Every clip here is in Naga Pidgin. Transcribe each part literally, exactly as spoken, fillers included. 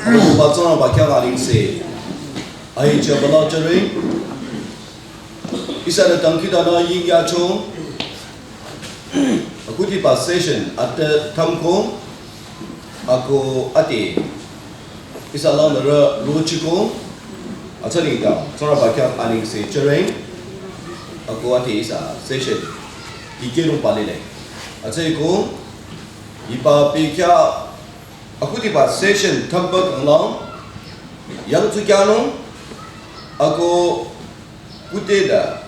Batsana bakya galing se. Ai cha bala chare. Isa da tangki da na yin ya cho. Akuti pa session at the thamko. Ako ate. Isa lang na ra ro chiko. Acha ni da. Tsara bakya aning se chare. Ako ate isa session. Ike no pale le. Acha ko. Ipa pe kya. Akuti pa session thampa kanglang. Yang tsu kya no. Ako kute da.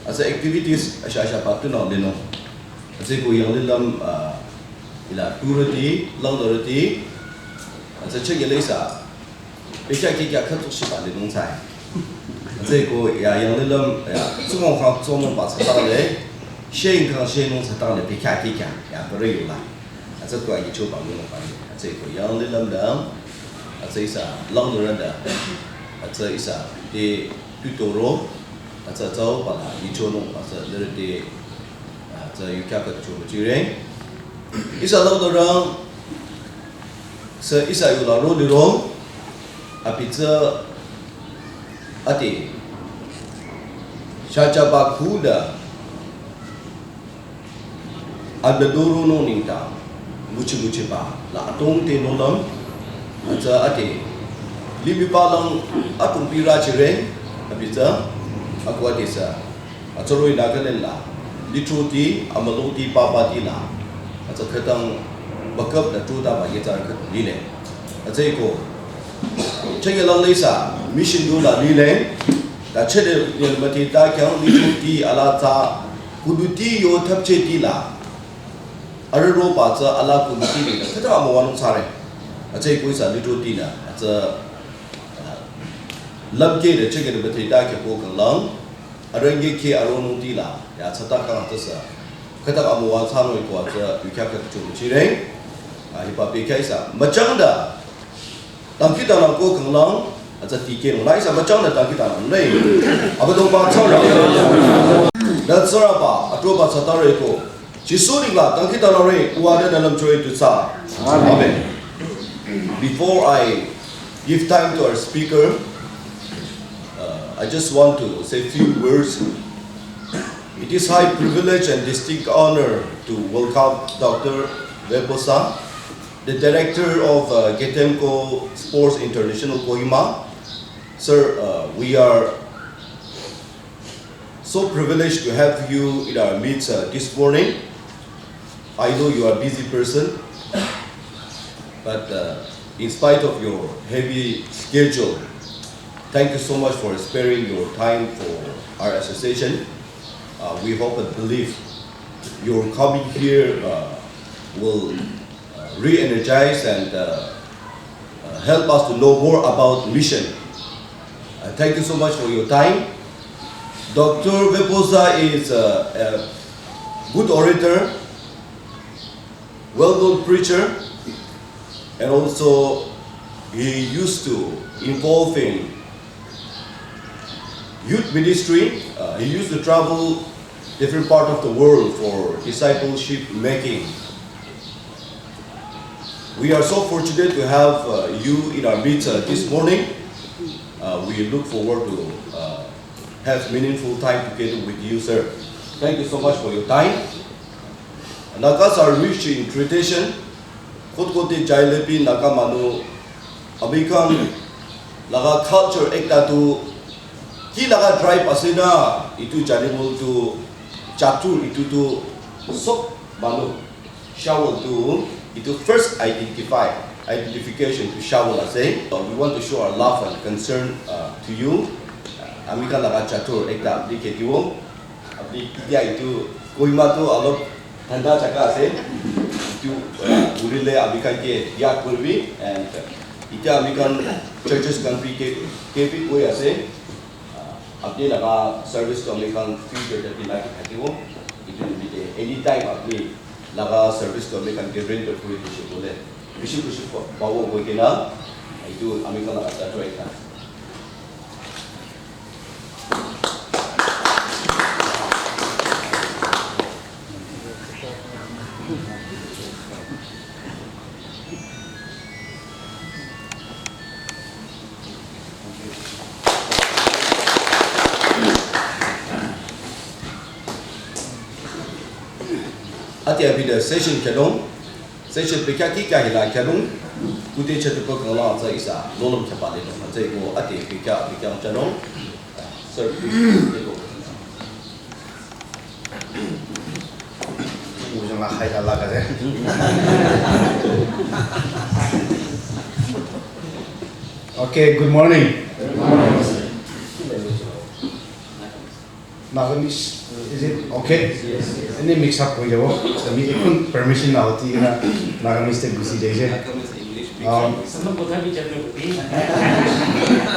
Asa activities asha asha patu na leno. Asa ko yang lelam, ah, ila turati, lang dorati. Asa check ya lesa. Pecha ki kya khat shi pa leno sai. Asa ko ya yang lelam ya. Tsumong kha tsumong pa sa ta le. Shen kha shen nong sa ta le pecha ki kya. Ya kore yola. Atsa ko ayi cho bang mo pa ni. Atsa ko yang le lam lam. Atsa isa lang le ran da. Atsa isa de tu to ro. Atsa tsao pa la yi cho no. Atsa le de. Atsa yu kya ka cho mo chi re. Isa lang le ran. Sa isa yu la ro de ro. Api tsa ati. Sha cha ba ku da. Adadoro no ningta, muchi muchi ba, la atong te no lam, atsa ate, limi pa lang atong pi ra chire, abitsa, akwa te sa, atsaroi Nagaland la, litro ti, amalo ti, papa ti la, atsa khatang bakap na tu ta ba ye tsar khat ni le. Atsa ko, chaya lang le sa, mission do la ni le, ta chede ni mati ta kyang litro ti, ala ta, Kuduti yo thapche ti la. Are ro pa tsa ala kuduti ni la. Thata mo wanu sare. Ache koi sa litro ti na. Atsa lam ke de cheke de bete ta ke ko kan lang. Are nge ke aro no ti la. Ya tsa ta ka ta sa. Kata ka mo wa sa no ko atsa yu kya ka chu chi re. A hi pa pe kai sa. Machang da. Tangki tanang ko kanglang, atsa tike nung lai sa bachang na tangki tanang nai. Abadong ba tsara. Dan tsara ba, atro ba tsatare ko. Jisu ni la tangki tanang re, uwa de dalam choi tu sa. Amen. Before I give time to our speaker, uh, I just want to say few words. It is high privilege and distinct honor to welcome Doctor Veposa, the director of uh, Getemco Sports International Kohima. Sir, uh, we are so privileged to have you in our midst uh, this morning. I know you are a busy person, but uh, in spite of your heavy schedule, thank you so much for sparing your time for our association. Uh, we hope and believe your coming here uh, will uh, re-energize and uh, uh, help us to know more about mission. Uh, thank you so much for your time. Doctor Veposa is uh, a good orator, well-known preacher, and also he used to involve in youth ministry. Uh, he used to travel different part of the world for discipleship making. We are so fortunate to have uh, you in our midst uh, this morning. Uh, we look forward to uh, have meaningful time together with you, sir. Thank you so much for your time. Nagas are rich in tradition. Kot kote jai le bi Naga manu, ami khan laga culture ekta tu ki laga tribe ase na, itu janibo tu chatur itu tu sob manu Shawul tu itu first identify, identification tu Shawul ase. Uh, we want to show our love and concern uh, to you. Ami khan laga chatur ekta apni ke dibo. Apni ketia itu Kohima tu alop thanda jaga ase. Itu uh, urile ami khan ke yaad koribi and uh, itya ami khan churches khan bi ke ke bi koi ase. Uh, apni laga service tu ami khan future te bi lagi thakibo. Itu nimite anytime apni laga service tu ami khan ke render kuri dise bole bishi khushi pa- pabo koi kena itu ami khan laga chatur ekta ase. Ati abida session kedong, session pekya ki kya hila kedong, kute chetu ko kala sa isa, lolom chepa de dong, sa ko ati pekya pekya chadong, sir, please, take over. Mujhe na khai dala kare. Okay, good morning. Nagamese, is it okay? Any mix up hoi jabo. Ami ekun permission na hoti na Nagamese te gusi jai je. Um,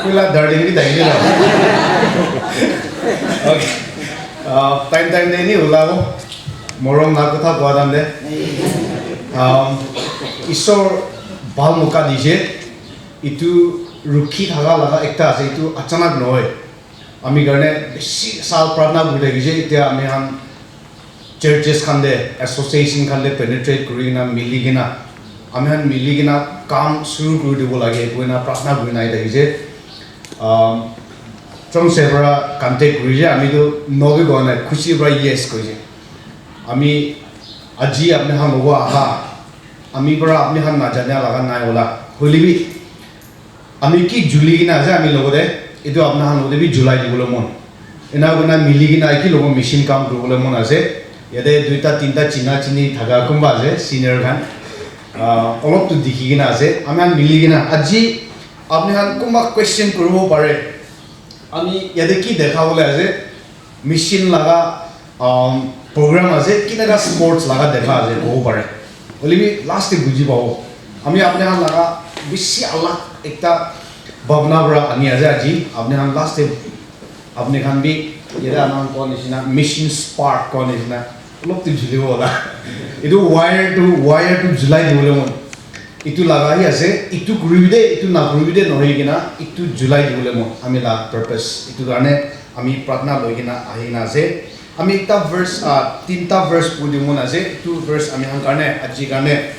Koila darling ni dai na. Okay. Uh, time time de ni ulabo. Morom na kotha koa dan de. Um, Isor bhal moka dije. Itu rukhi thaga laga ekta ase, itu achanak nohoi. Ami karne bishi sal pratna kuri thakise, itya ami khan churches khan de, association khan de penetrate kuri kena, mili kena, ami khan mili kena kam shuru kuri dibo lage, koina pratna kuri nai thakise. Um, Trump se para contact kuri je, ami tu no bi koa nai, khushi para yes koise. Ami aji apni khan logo aha, ami para apni khan najania laga nai hola, hoile bi ami ki juli kena ase ami logote, etu apna khan logote bi julai dibole mon. Ena koina mili kena eki logo machine kam kuribole mon ase. Yate duita tinta china chini thaka kunba ase, senior khan. Ah, olop tu dikhi kena ase. Ami khan mili kena aji apni khan kunba question kuribo pare. Ami yate ki dekha bole ase? Machine laga, um, program ase, kinaka sports laga dekha ase, kobo pare. Hoile bi last te buji pabo. Ami apni khan laga bishi alag ekta bhabna para ani ase aji. Apni khan last te, apni khan bi, yate ami khan koa nishina, mission spark koa nishina, olop tu julibo hola. Etu wire tu, wire tu julai dibole mon. Itu laga hi ase, itu kuribi de, itu nakuribi de nohoi kena, itu julai dibole mon, ami la purpose. Itu karne ami pratna loi kena ahi kena ase. Ami ekta verse, ah, tinta verse puri mon ase. Itu verse ami khan karne, aji karne.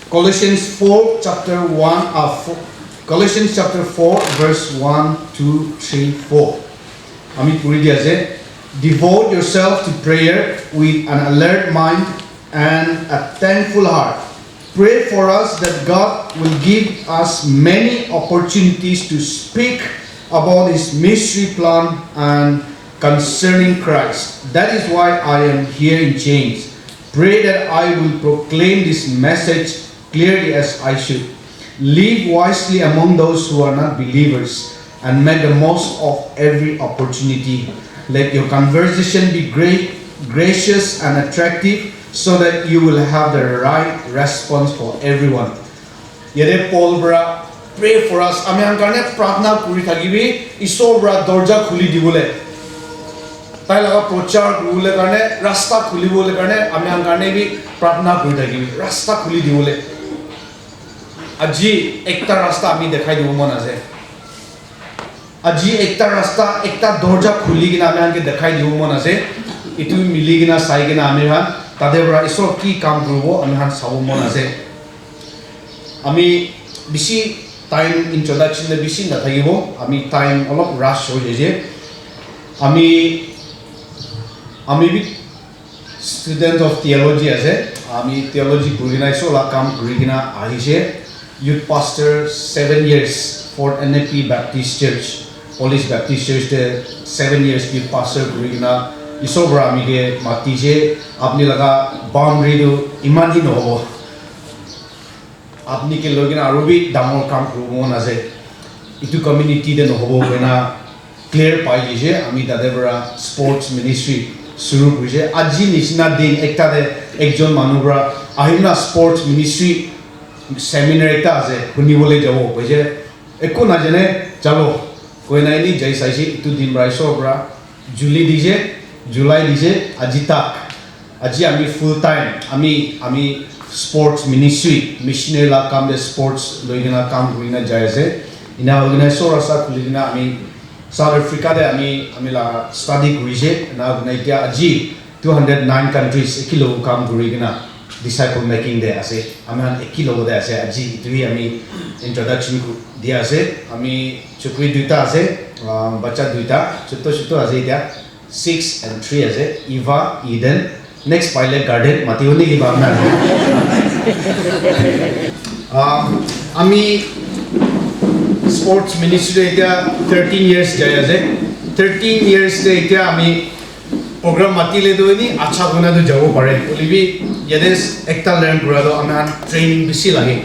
Colossians four chapter one, ah, four, Colossians chapter four, verse one, two, three, four. Ami puri di ase. Devote yourself to prayer with an alert mind and a thankful heart. Pray for us that God will give us many opportunities to speak about His mystery plan and concerning Christ. That is why I am here in chains. Pray that I will proclaim this message clearly as I should. Live wisely among those who are not believers and make the most of every opportunity. Let your conversation be great, gracious and attractive so that you will have the right response for everyone. Yate Paul para pray for us, ami khan karne pratna kuri thakibi, Isor para dorja khuli dibole. Tai laga prochar kuribole karne, rasta khulibole karne, ami khan karne bi pratna kuri thakibi, rasta khuli dibole. Aji ekta rasta ami dekhai dibo mon ase. Aji ekta rasta, ekta dorja khuli kena ami khan ke dekhai dibo mon ase. Itu mili kena sai kena ami khan tate para Isor ki kam kuribo ami khan sabo mon ase. Ami bishi time introduction de bishi nathakibo, ami time olop rush hoi jaise. Ami, ami bi student of theology ase, ami theology puri kena Isor la kam kuri kena ahise. Youth pastor seven years for N A P Baptist Church, Polish Baptist Church te seven years youth pastor kuri kena Isor para ami ke matise, apni laga boundary tu iman hi nohobo. Apni ke loi kena aru bi dangor kam kuribo mon ase. Itu community te nohobo koina clear pai jaise. Ami tate para sports ministry shuru kurise. Aji nishina din ekta te ekjon manu para ahina sports ministry seminar ekta ase, hunibole jabo koise. Eku najane, jalo. Koina ini jai saise, itu din para Isor para juli dise, julai dise, aji tak. Aji ami full time, ami, ami sports ministry, missionary la kam de sports loi kena kam kuri kena jai ase. Ina hoi kena Isor rasta khuli kena ami South Africa de ami, ami la study kurise. Ina hoi kena itya aji two hundred nine countries eki logo kam kuri kena disciple making de ase. Ami khan eki logo de ase. Aji itu hi ami introduction ku-, dia ase. Ami chukri duita ase, ah, bacha duita, chuto chuto ase itya. Six and three ase, Eva, Eden, Next pilot garden mati hone ki bhabna. Um, ami sports ministry te etiya thirteen years jai ase. Thirteen years te etiya ami program mati le tu ni acha kona tu jabo pare. Hoile bi yate ekta learn kura tu ami khan training bishi lage.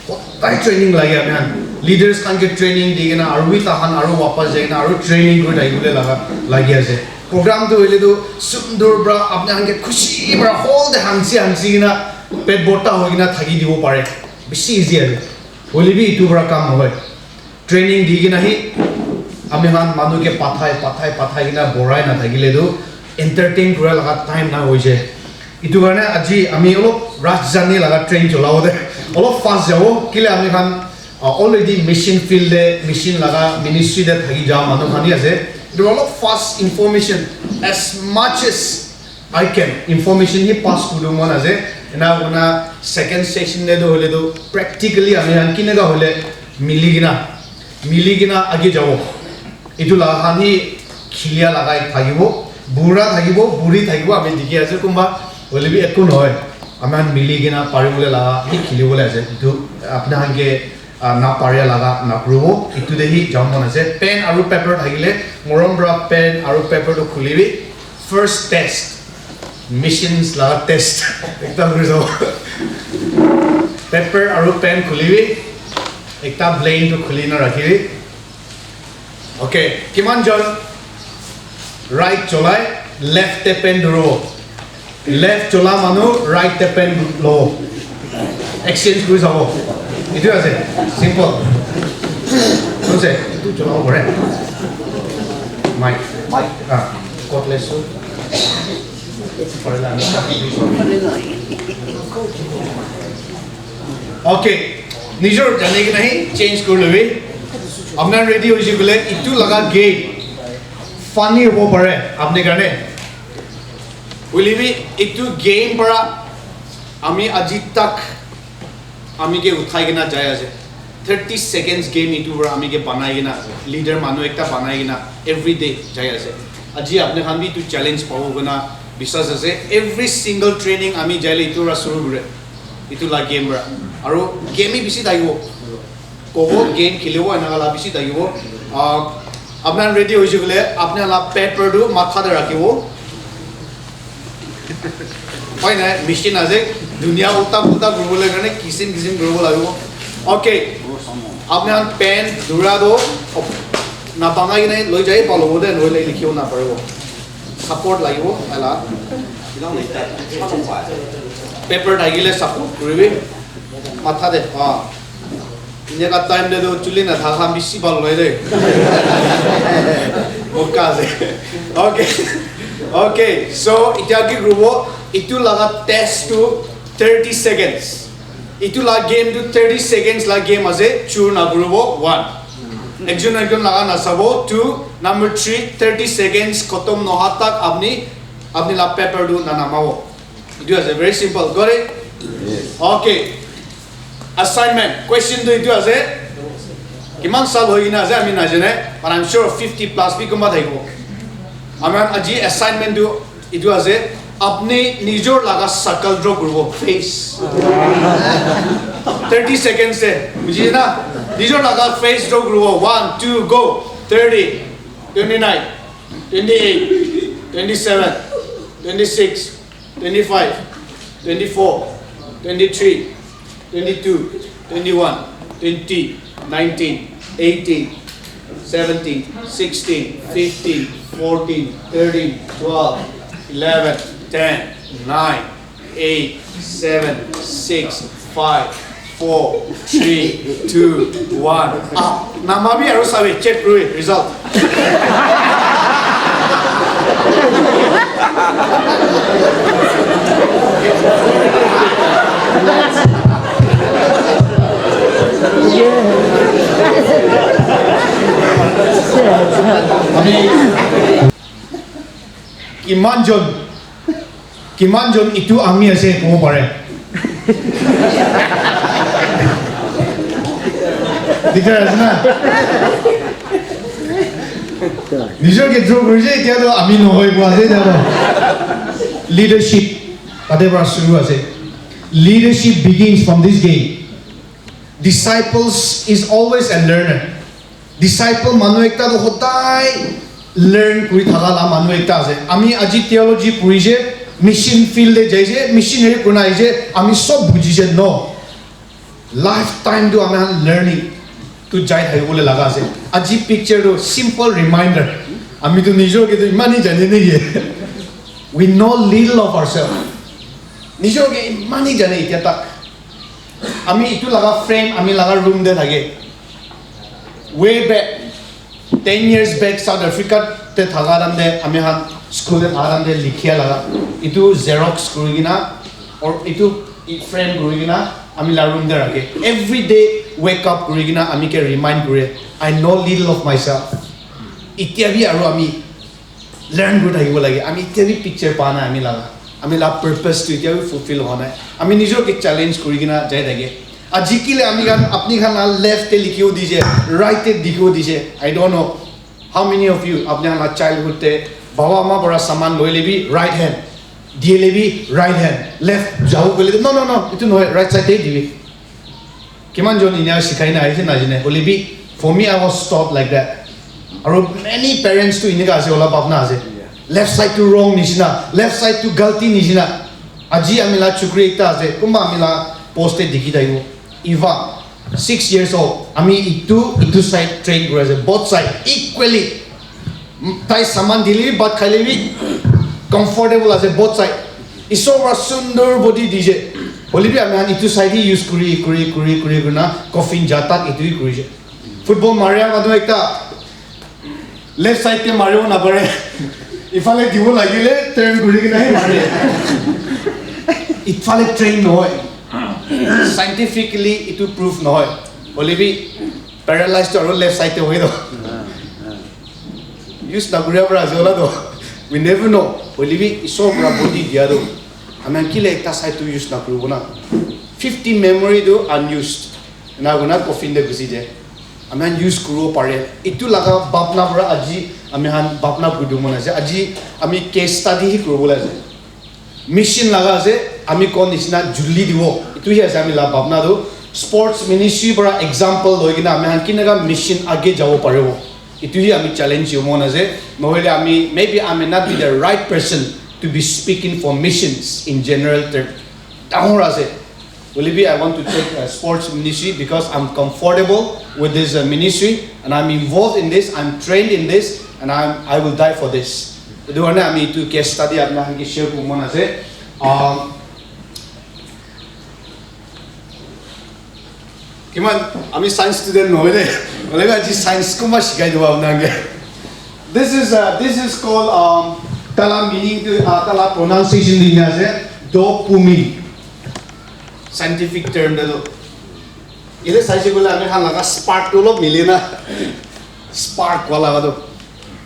Hodai training lage ami khan. Leaders khan ke training di kena aru bi tahan aru wapas jai kena aru training kuri thaki bole laga lagi ase. Program tu hoile tu sundur pra apni khan ke khushi pra whole day hansi hansi kena pet botta hoi kena thaki dibo pare. Bishi easy ase. Hoile bi itu pra kam nohoi. Training di kena hi ami khan manu ke pathai pathai pathai kena borai na thakile tu entertain kura laga time na hoise. Itu karne aji ami olop rajjani laga train cholabo de. Olop fast jabo. Kile ami khan uh, already mission field de, mission laga ministry de thaki ja manu khan hi ase. Itu olop fast information as much as I can information hi pass kudu mon ase. Ena kona second session de do hole do practically ami khan kineka hole mili kena mili kena age jabo. Itu laga khan hi khilia laga ek thakibo, bura thakibo, buri thakibo, ami dikhi ase kunba hoile bi ekku nohoi. Ami khan mili kena pari bole laga hi khili bole ase. Itu apna khan ke ah, na paria laga na kuribo. Itu de hi jabo mon ase. Pen aru paper thakile, morom pra pen aru paper tu khulibi. First test. Missions laga test. Ekta kuri sabo. Paper aru pen khulibi. Ekta blank tu khuli na rakhibi. Okay, kiman jon right cholai, left te pen duro. Left chola manu, right te pen lo. Exchange kuri sabo. Itu ase, simple. Sunse, itu chola pore. Mic. Mic. Ah, cordless. Okay, nijor jane ki nahi change kuri lobi. Apna ready hoise bole itu laga game funny hobo pare apni karne. Hoile bi itu game para ami aji tak ami ke uthai kena jai ase. Thirty seconds game itu para ami ke banai kena leader manu ekta banai kena every day jai ase. Aji apni khan bi itu challenge pabo kena biswas ase. Every single training ami jaile itu para suru kure. Itu la game para. Aru game hi bishi thakibo. Kobo game khilibo enaka la bishi thakibo. Ah, apni khan ready hoise koile apni khan la paper tu matha te rakhibo. Hoi nai, machine ase, dunia ulta pulta kuribole karne kisim kisim kuribo lagibo. Okay. Apni khan pen dura do, op-, na bangai kena loi jai palo de, nohole likhibo na paribo. Support lagibo, ela. Paper thakile support kuribi. Matha de, ah. Eneka time te tu chuli na thaka bishi bhal hoy de. Mokka ase. Okay. Okay. So, itya ki kuribo? Itu laga test tu thirty seconds. Itu la game tu thirty seconds la game ase. Chur na kuribo. One. Ekjon ekjon laga na sabo. Two. Number three, thirty seconds khotom noha tak apni, apni la paper tu na namabo. Itu ase, very simple. Got it? Yes. Okay. Assignment. Question tu itu ase. Kiman sal hoi kena ase, ami najane. But I'm sure fifty plus bi kunba thakibo. Ami khan aji assignment tu itu ase. Apni nijor laga sakal draw kuribo. Face. Thirty seconds te. Bujhi na? Nijor laga face draw kuribo. One, two, go. Thirty, twenty-nine, twenty-eight, twenty-seven, twenty-six, twenty-five, twenty-four, twenty-three, twenty-two, twenty-one, twenty, nineteen, eighteen, seventeen, sixteen, fifteen, fourteen, thirteen, twelve, eleven, ten, nine, eight, seven, six, five, four, three, two, one. Ah, namabi aru sabi check kuri result. Ami kiman jon Kiman jon itu ami ase kobo pare? Dikhi ase na? Nijor ke draw korise, etia to ami nohoi kowa ase, etia to. Leadership tate para shuru ase. Leadership begins from this game. Disciples is always a learner. Disciple manu ekta tu hodai learn kuri thaka la manu ekta ase. Ami aji theology puri je, mission field de jai je, missionary kuna ahi je, ami sob buji je, no. Lifetime tu ami khan learning tu jai thaki bole laga ase. Aji picture tu simple reminder. Ami tu nijor ke tu iman hi jane naki. We know little of ourselves. Nijor ke iman hi jane itya tak. Ami itu laga frame, ami laga room de thake. Way back, ten years back South Africa te thaka time te ami khan school te thaka time te likhia laga itu xerox kuri kena or itu frame kuri kena ami la room te rakhe. Every day wake up kuri kena ami ke remind kure, I know little of myself. Itya bi aru ami learn kuri thakibo lage. Ami itya bi picture pa nai ami laga. Ami la purpose tu itya bi fulfill howa nai. Ami nijor ke challenge kuri kena jai thake. Aji kile ami khan apni khan la left te likhibo dije, right te likhibo dije. I don't know how many of you apni khan la childhood te baba ma para saman loile bi right hand, diele bi right hand, left jabo koile no no no itu nohoi, right side te dibi. Kiman jon inia sikai na ahise najane. Hoile bi, for me, I was taught like that. Aru many parents tu inika ase, ola bhabna ase. Left side tu wrong nishina, left side tu galti nishina. Aji ami la chukri ekta ase, kumba ami la post te dikhi thaibo. Eva, six years old. Ami itu, itu side train kuri ase, both side equally. Tai saman dile bi, bhat khaile bi comfortable ase both side. Isor para sundor body dije. Hoile bi ami khan itu side hi use kuri, kuri, kuri, kuri, kuri na coffin ja tak itu hi kuri je. Football maria manu ekta left side te maribo napare. Ifale dibo lagile turn kuri kena hi mare. Ifale train nohoi. Scientifically itu proof nohoi. Hoile bi paralyzed to aru left side te hoi do. Use nakuria para ase ola to. We never know. Hoile bi isor para body dia to. Ami khan kile ekta side to use nakuribo na. Fifty memory to unused. Na guna coffin de gusi je. Ami khan use kuribo pare. Itu laga bhabna para aji ami khan bhabna kudu mon ase. Aji ami case study hi kuribo la ase. Mission laga ase, ami kon nishina juli dibo. Itu hi ase ami la bhabna tu. Sports ministry para example loi kena ami khan kinaka mission age jabo paribo. Itu hi ami challenge dibo mon ase. Nohole ami, maybe I may not be the right person to be speaking for missions in general term. Dangor ase. Hoile bi, I want to take uh, sports ministry because I'm comfortable with this uh, ministry and I'm involved in this, I'm trained in this, and I'm, I will die for this. Etu karne ami etu case study apna khan ke share kuribo mon ase. Um, kiman ami science student nohoi de, hoile bi aji science kunba shikai dibo apna khan ke. This is uh, this is called um, tala meaning to uh, tala pronunciation dina ase dopamine. Scientific term de tu. Ile saise koile ami khan laga spark tu olop mile na. Spark wala tu.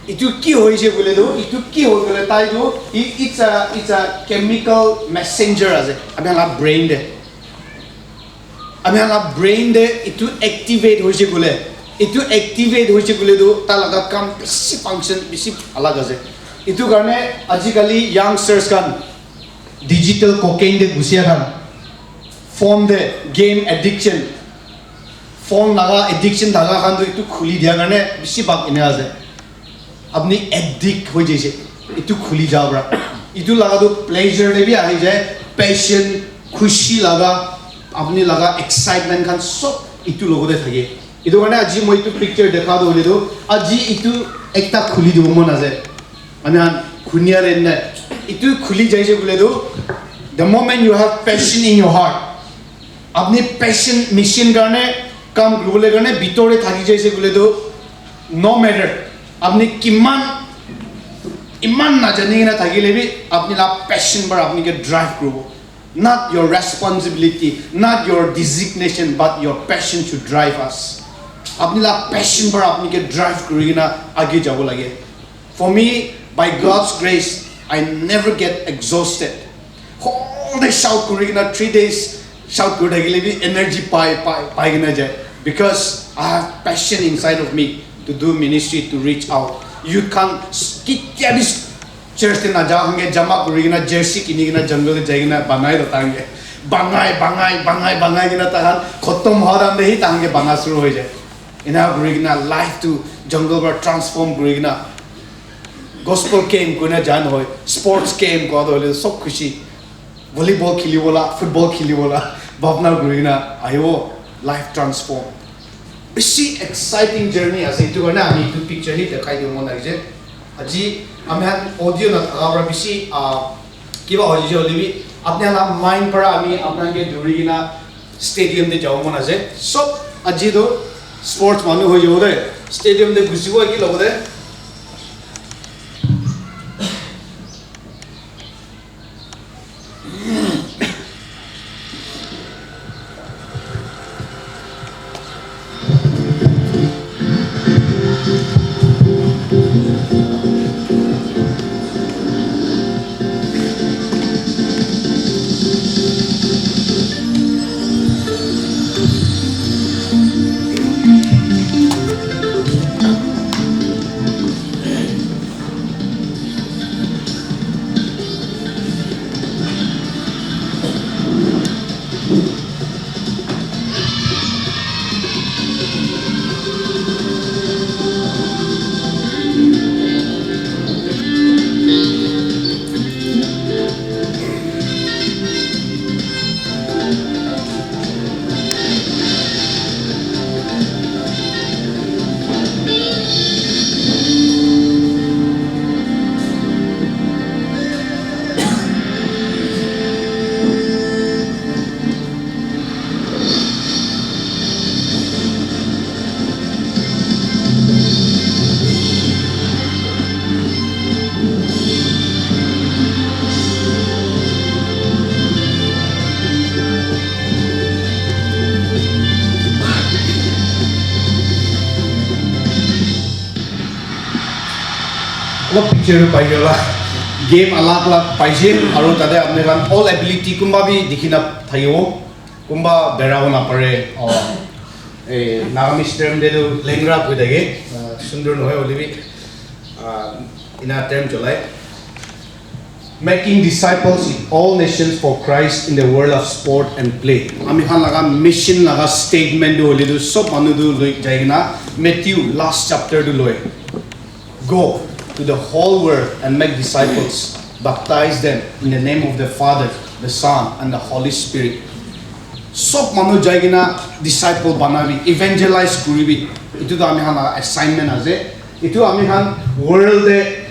Itu ki hoise koile tu, itu ki hoi koile tai tu, i- it's a it's a chemical messenger ase. Ami khan laga brain de. Ami khan laga brain de itu activate hoise koile. Itu activate hoise koile tu ta laga kam bisi function bisi alag ase. Itu karne ajikali youngsters khan digital cocaine de gusia khan, phone de game addiction, phone laga addiction thaka khan tu itu khuli dia karne bisi bhag ena ase. Apni addict hoi jaise, itu khuli ja para. Itu laga tu pleasure de bi ahi jai, passion, khushi laga, apni laga excitement khan sob itu logote thake. Itu karne aji moi itu picture dekha tu hoile tu, aji itu ekta khuli dibo mon ase. Mane khan khunia re nai. Itu khuli jaise koile tu, the moment you have passion in your heart, apni passion mission karne kam kuribole karne bhitor te thaki jaise koile tu, no matter apni kiman iman najani kena thakile bi apni la passion para apni ke drive kuribo. Not your responsibility, not your designation, but your passion should drive us. Apni la passion para apni ke drive kuri kena age jabo lage. For me, by God's grace, I never get exhausted. Whole day shout kuri kena, three days shout kuri thakile bi energy pai pai pai kena jai. Because I have passion inside of me to do ministry, to reach out. You can't ketia bi Church te naja khan ke jama kuri kena jersey kini kena jungle te jai kena banai to tahan ke. Bangai, bangai, bangai, bangai kena tahan khotom hoa time te hi tahan ke banga suru hoi jai. Ena kuri kena life to jungle para transform kuri kena gospel camp kuri na jan hoi, sports camp kua to hole sob khushi. Volleyball khili bola, football khili bola, bhabna kuri kena ahibo, life transform. Bishi exciting journey ase, etu karne ami etu picture hi dekhai dibo mon lagise. Aji ami khan audio na thaka para bishi, ah, kiba hoise hoile bi apni khan la mind para ami apni khan ke duri kena stadium te jabo mon ase. Sob aji to sports manu hoi jabo de, stadium te gusibo ki lobo de. Olop picture tu pai kena game alag alag paise, aru tate apni khan all ability kunba bi dikhi na thakibo, kunba berabo napare. Oh, eh, Nagamese term te tu lengra koi thake, ah, sundur nohoi hoile bi, ah, ena term cholai. Making disciples in all nations for Christ in the world of sport and play. Ami khan laga mission laga statement tu hoile tu sob manu tu loi jai kena Matthew last chapter tu loi. Go to the whole world and make disciples, baptize them in the name of the Father, the Son, and the Holy Spirit. Sob manu jai kena disciple banabi, evangelize kuribi. Itu tu ami khan laga assignment ase. Itu ami khan world te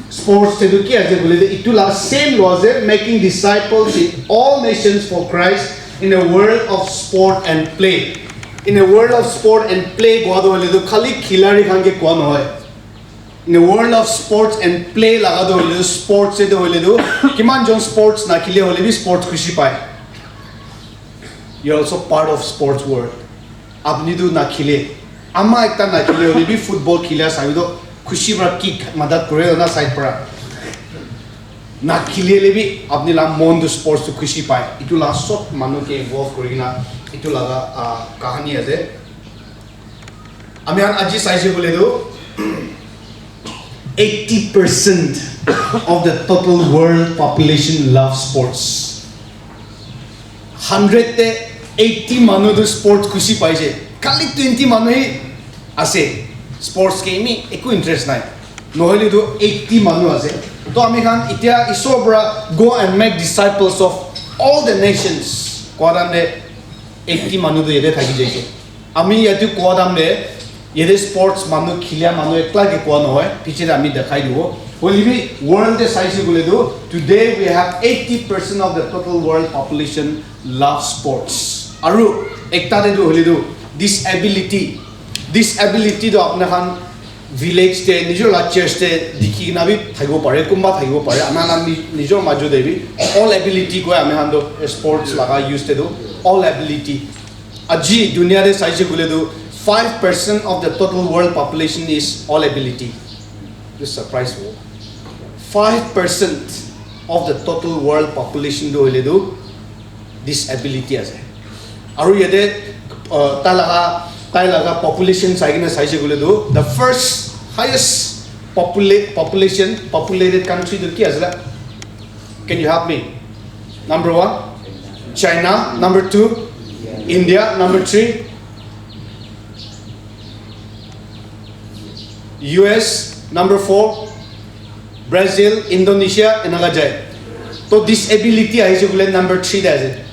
sports te tu ki ase koile tu itu la same lo ase, making disciples in all nations for Christ in a world of sport and play. In a world of sport and play kua tu hoile tu khali khilari khan ke kua nohoi. In a world of sports and play laga tu hoile tu sports te tu hoile tu kiman jon sports na khile hoile bi sports khushi pai. You are also part of sports world. Apni tu na khile. Ama ekta na khile hoile bi football khila sabi to khushi para kick madat kore na side para. Na khile le bi apni la mon tu sports tu khushi pai. Itu la sob manu ke involve kuri kena itu laga, ah, kahani ase. Ami khan aji saise koile tu eighty percent of the total world population love sports. Hundred te eighty manu tu sports khushi paise. Khali twenty manu hi ase sports ke imi eku interest nai. Nohole tu eighty manu ase. To ami khan itia Isor para go and make disciples of all the nations kua time te eighty manu tu yate thaki jaise. Ami yate kua time te yate sports manu khilia manu ekla ke kua nohoi, piche te ami dekhai dibo. Hoile bi world te saise koile tu today we have eighty percent of the total world population love sports. Aru ekta te tu hoile tu disability, disability tu apna khan village te nijor la church te dikhi kena bi thakibo pare, kunba thakibo pare, ama khan ni-, nijor majo te bi all ability koi ami khan tu sports laga use te tu all ability. Aji dunia te saise koile tu five percent of the total world population is all ability. This surprise wo. Five percent of the total world population tu hoile tu disability ase. Aru yate, uh, tai laga, tai laga population sai kena saise koile tu the first highest Popula- population, populated country tu ki asila? Can you help me? Number one, China. Number two, India. Number three, U S. Number four, Brazil, Indonesia, enaka jai. To disability ahise koile number three te ase.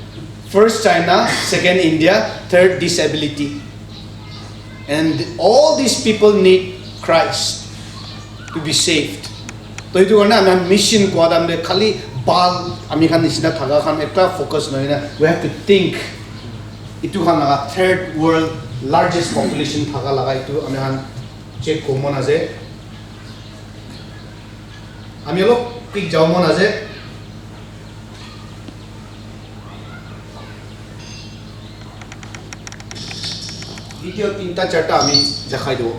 First China, second India, third disability. And all these people need Christ to be saved. To itu karne ami mission kwa dam de khali bal ami khan nisina thaga khan ekta focus nohoi na, we have to think itu khan laga third world largest population thaga laga itu ami khan check ko mon ase. Ami olop quick jabo mon ase. Video tinta charta ami dekhai dibo.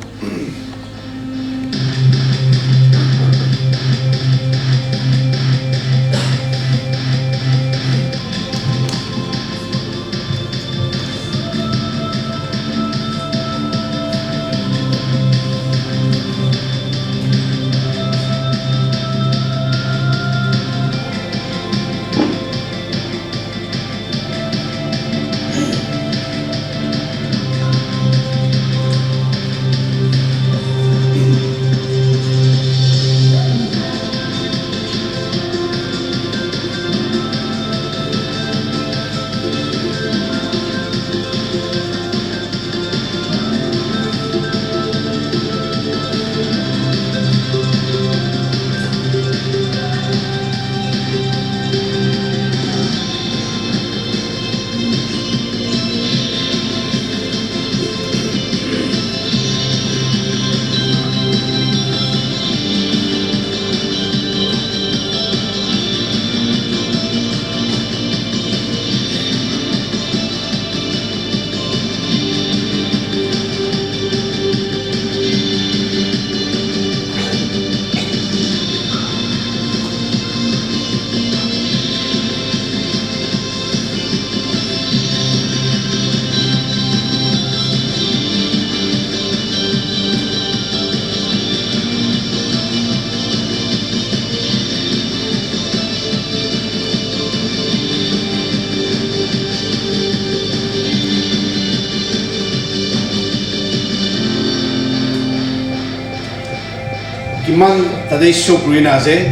Kiman tate show kuri na ase.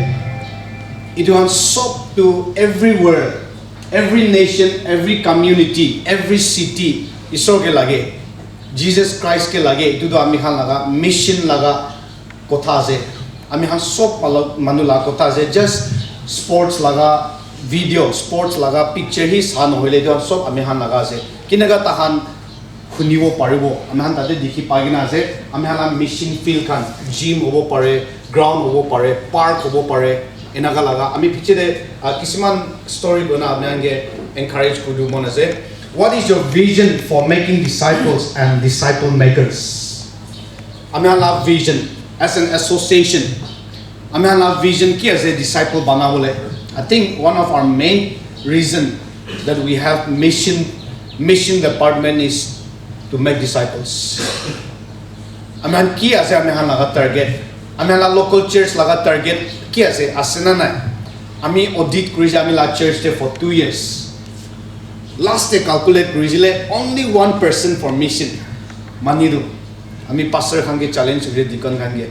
Itu khan sob tu everywhere, every nation, every community, every city, Isor ke lage, Jesus Christ ke lage. Itu tu ami khan laga mission laga kotha ase. Ami khan sob mala- manu laga kotha ase. Just sports laga video, sports laga picture hi sa nohoile itu khan sob ami khan laga ase. Kinaka tahan hunibo paribo. Ami khan tate dikhi pai kena ase. Ami khan la mission field khan, gym hobo pare, ground hobo pare, park hobo pare. Enaka laga. Ami piche te, ah, kisiman story koi na ami khan ke encourage kuri dibo mon ase. What is your vision for making disciples and disciple makers? Ami khan la vision as an association. Ami khan la vision ki ase disciple banabole? I think one of our main reason that we have mission, mission department is to make disciples. Ami khan ki ase ami khan laga target? Ami khan la local church laga target ki ase? Ase na nai? Ami audit kuri je ami la church te for two years. Last te calculate kuri jile only one percent for mission. Mani tu. Ami pastor khan ke challenge kuri, deacon khan ke.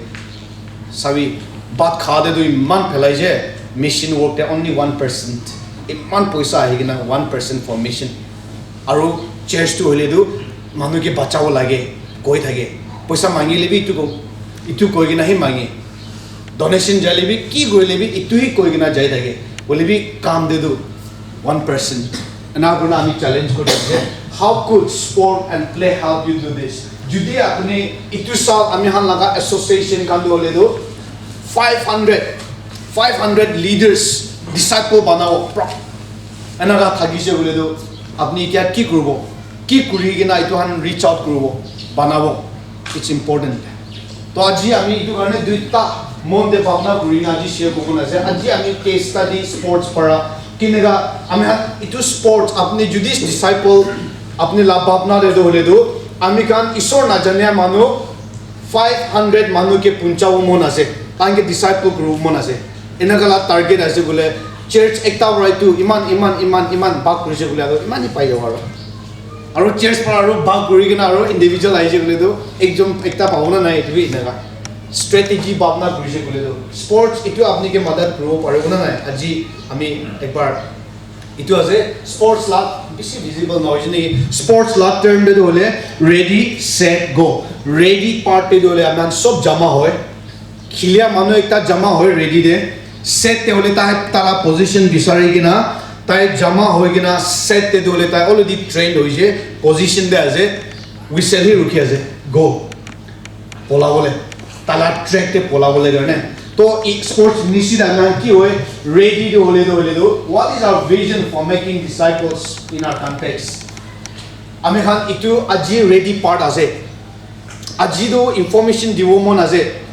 Sabi, bhat kha te tu iman phelai je, mission work te only one percent. Iman poisa ahi kena one percent for mission. Aru church tu hoile tu manu ke bachabo lage, koi thake. Poisa mangile bi itu ko, itu koi kena hi mange. Donation jaile bi, ki koile bi, itu hi koi kena jai thake. Hoile bi kam te tu one percent. Ena kurina ami challenge kuri ase. How could sport and play help you do this? Jodi apni itu sal ami khan laga association khan tu hoile tu five hundred, five hundred leaders, disciple banabo. Pro- Enaka thakise koile tu apni etia ki kuribo? Ki kuri kena itu khan reach out kuribo, banabo? It's important. To aji ami itu karne duita mon te bhabna kuri na aji share kuribo na ase. Aji ami case study sports para kineka ami khan itu sports apni jodi disciple apni la bhabna te tu hoile tu ami khan Isor na jania manu five hundred manu ke punchabo mon ase, tahan ke disciple kuribo mon ase. Enaka la target ase bole, church ekta para etu iman, iman, iman, iman bhag kurise bole, aru iman hi pai jabo aru. Aru church para aru bhag kuri kena aru individual ahise bole tu ekjon ekta pabo na nai, etu bi enaka. Strategy bhabna kurise bole tu. Sports etu apni ke madad kuribo paribo na nai? Aji ami ekbar Etu ase sports la bisi visible nohoi jene ki sports la term te tu hole ready, set, go. Ready part te tu hole ami khan sob jama hoi. Khilia manu ekta jama hoi ready te. Set te hole tai tala position bisari kena tai jama hoi kena set te tu hole tai already trained hoise, position te ase, whistle hi rukhi ase, go. Polabole, tala track te polabole karne. To sports nishina na ki hoi, ready to hole to hole to. What is our vision for making disciples in our context? Ami khan itu aji ready part ase. Aji to information dibo mon ase.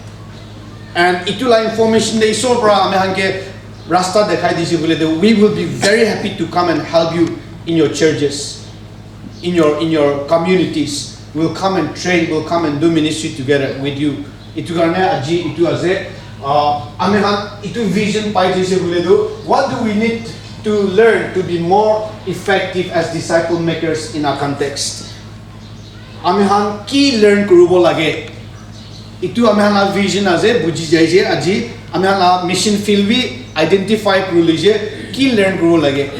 And itu la information de isor pra ami khan ke rasta dekhai dise bole to, we will be very happy to come and help you in your churches, in your in your communities. We'll come and train, we'll come and do ministry together with you. Itu karne aji itu ase. Uh, ami khan itu vision pai jise bole tu, what do we need to learn to be more effective as disciple makers in our context? Ami khan ki learn kuribo lage? Itu ami khan la vision ase, buji jaise aji. Ami khan la mission field bi identify kuri loise, ki learn kuribo lage.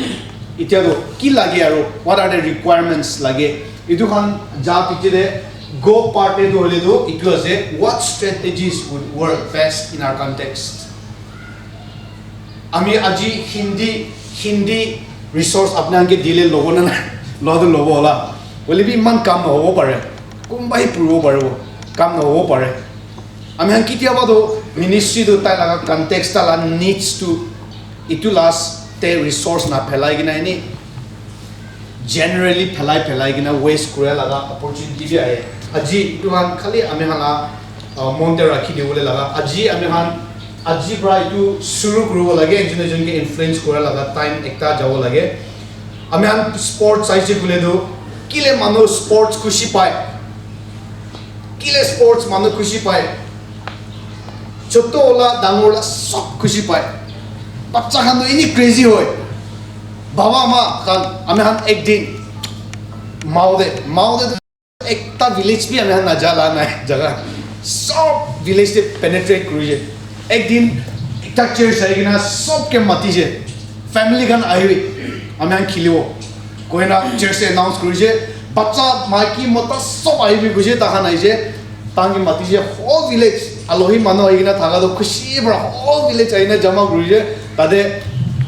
Itya to ki lage aru, what are the requirements lage? Itu khan ja piche de go part de hole to itu ase, what strategies would work best in our context? Ami aji Hindi, Hindi resource apni khan ke dile lobo na nai? Lo to lobo hola. Hoile bi iman kam nohobo pare. Kumba hi puribo paribo. Kam nohobo pare. Ami khan kitiaba to ministry to tai laga context ta la needs to itu last te resource na phelai kena ini generally phelai phelai kena waste kura laga opportunity bi ahe. Aji itu khan khali ami khan la, uh, mon te rakhi dibole laga. Aji ami khan aji pra itu suru kuribo lage, ekjon ekjon ke influence kura laga time ekta jabo lage. Ami khan sports saise kule tu kile manu sports khushi pai. Kile sports manu khushi pai. Choto wala, dangor wala, sob khushi pai. Bacha khan to ini crazy hoi. Baba ma khan, ami khan ek din Mao de, Mao de ekta village bi ami khan naja la nai jaga. Sob village te penetrate kuri je. Ek din ekta church ahi kena sob ke mati je. Family khan ahibi, ami khan khilibo. Koina church te announce kuri je. Bacha, maiki, mota sob ahibi koi je, ta khan ahi je. Tangi mati je whole village, alohi manu ahi kena thaka to khushi pra whole village ahi kena jama kuri je, tate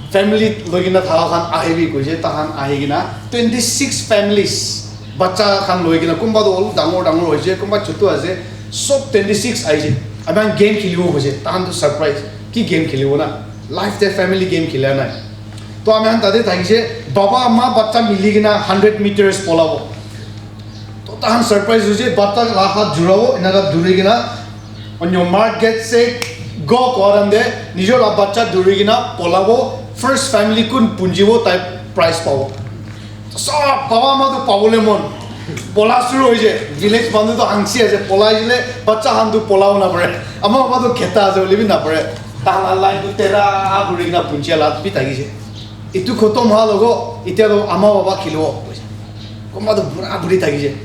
family loi kena thaka khan ahibi koi je, ta khan ahi kena twenty six families, bacha khan loi kena, kunba to olop dangor dangor hoise, kunba chotu ase, sob twenty six ahi je, ami khan game khelibo koi je, ta khan to surprise, ki game khelibo na, life te family game khela nai, to ami khan tate thakise, baba ma bacha mili kena hundred meters polabo. To tahan surprise hoise, bacha la hath jurabo, enaka duri kena, on your mark, get set, go, koa time te, nijor la bacha duri kena, polabo, first family kun punjibo, tai prize pabo. Sob baba ma to pabole mon. Pola suru hoise, village manu to hangsi ase, pola jile, bacha khan to polabo na pare. Ama baba to kheta ase, hoile bi na pare. Tahan la line to tera guri kena punjia la bi thakise. Itu khotom ha logo, itya to ama baba khilibo koise. Kunba to bura buri thakise,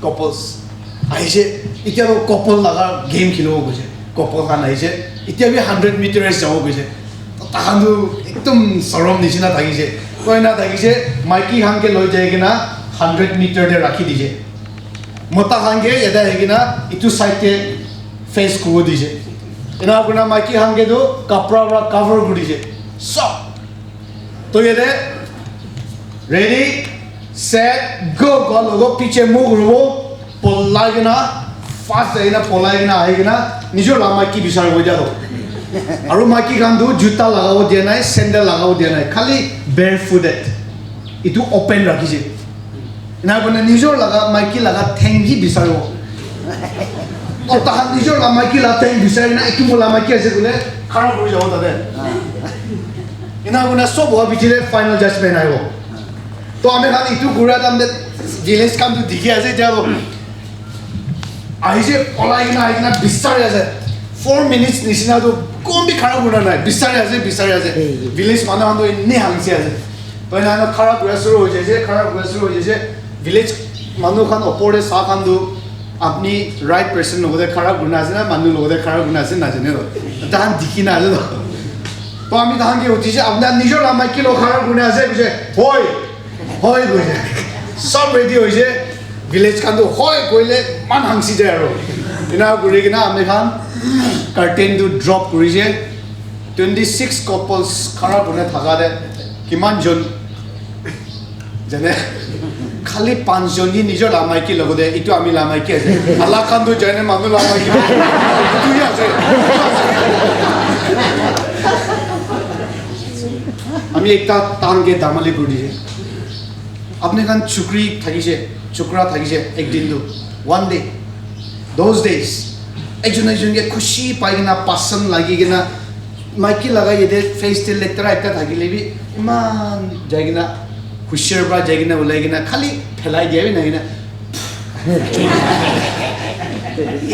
couples. Ahise, itya to couple laga game khilibo koise. Couple khan ahise, itya bi hundred meter race jabo koise. To tahan to ekdom sorom nishina thakise. Koina thakise, maiki khan ke loi jai kena hundred meter te rakhi dise. Mota khan ke yate ahi kena itu side te face kuribo dise. Ena kurina maiki khan ke to kapra pra cover kuri dise. Sob To yate, ready, set, go, go, logo, piche move kuribo, polai kena, fast jai kena, polai kena, ahi kena, nijor la maiki bisaribo ja to. Aru maiki khan tu juta lagabo dia nai, sandal lagabo dia nai, khali barefooted. Itu open rakhise. Ena kurina nijor laga maiki laga theng hi bisaribo. To tahan nijor la maiki la theng bisari na, etu mo la maiki ase koile, khara kuri jabo tate. Ena kurina sob howa piche te final judgment ahibo. To ami khan etu kura time te village khan tu dikhi ase, etia to Ahise, olai kena ahi kena bisari ase. Four minutes nisina tu kon bi khara kura nai. Bisari ase, bisari ase. Village manu khan tu ene hangsi ase. To ena ena khara kura suru hoi jaise, khara kura suru hoi jaise. Village manu khan opor te sa khan tu apni right person logote khara kurina ase na, manu logote khara kurina ase na jane to. Tahan dikhi na ase to. To ami tahan ke uthise, apna nijor la maiki lo khara kurina ase, koise, "Hoi, hoi," koise. Sob ready hoise. Village khan tu, "Hoi," koile, man hangsi jai aro. Ena kuri kena ami khan curtain tu drop kurise. Twenty six couples khara kurina thaka de, kiman jon jane, khali panch jon hi nijor la maiki logote, itu ami la maiki ase. Alak khan tu jane manu la maiki. Itu hi ase. Ami ekta tan ke damali kuri dise. Apni khan chukri thakise, chukra thakise, ek din tu, one day, those days, ekjon ekjon ke khushi pai kena, pasand lagi kena, maiki laga yate face te letera ekta thakile bi, iman jai kena, hushar pra jai kena, ulai kena, khali phelai dia bi nai kena,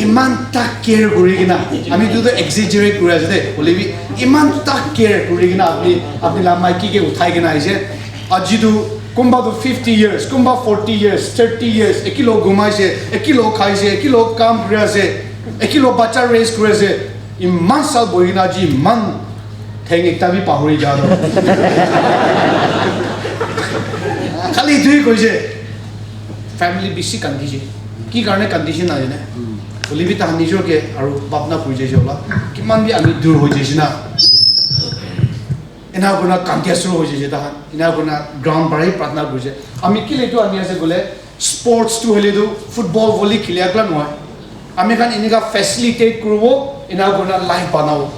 iman ta care kuri kena, ami tu tu exaggerate kuri ase de, hoile bi iman ta care kuri kena apni, apni la maiki ke uthai kena aise. Aji tu kunba tu fifty years, kunba forty years, thirty years, ekilo gumai se, ekilo khai se, ekilo kam kuri ase, ekilo bacha raise kuri ase. Iman sal bohi kena aji iman theng ekta bi pahuri ja tu. Khali itu hi koise. Family bishi kandise. Ki karne kandise na jane. Hoile bi tahan nijor ke aru bhabna kuri jaise hola. Kiman bi ami dur hoi jaise na. Ena kurina kandia suru hoi jaise tahan. Ena kurina ground para hi pratna kurise. Ami kile itu ani ase koile sports tu hoile tu football, volley khili akla nohoi. Ami khan enika facilitate kuribo, ena kurina life banabo.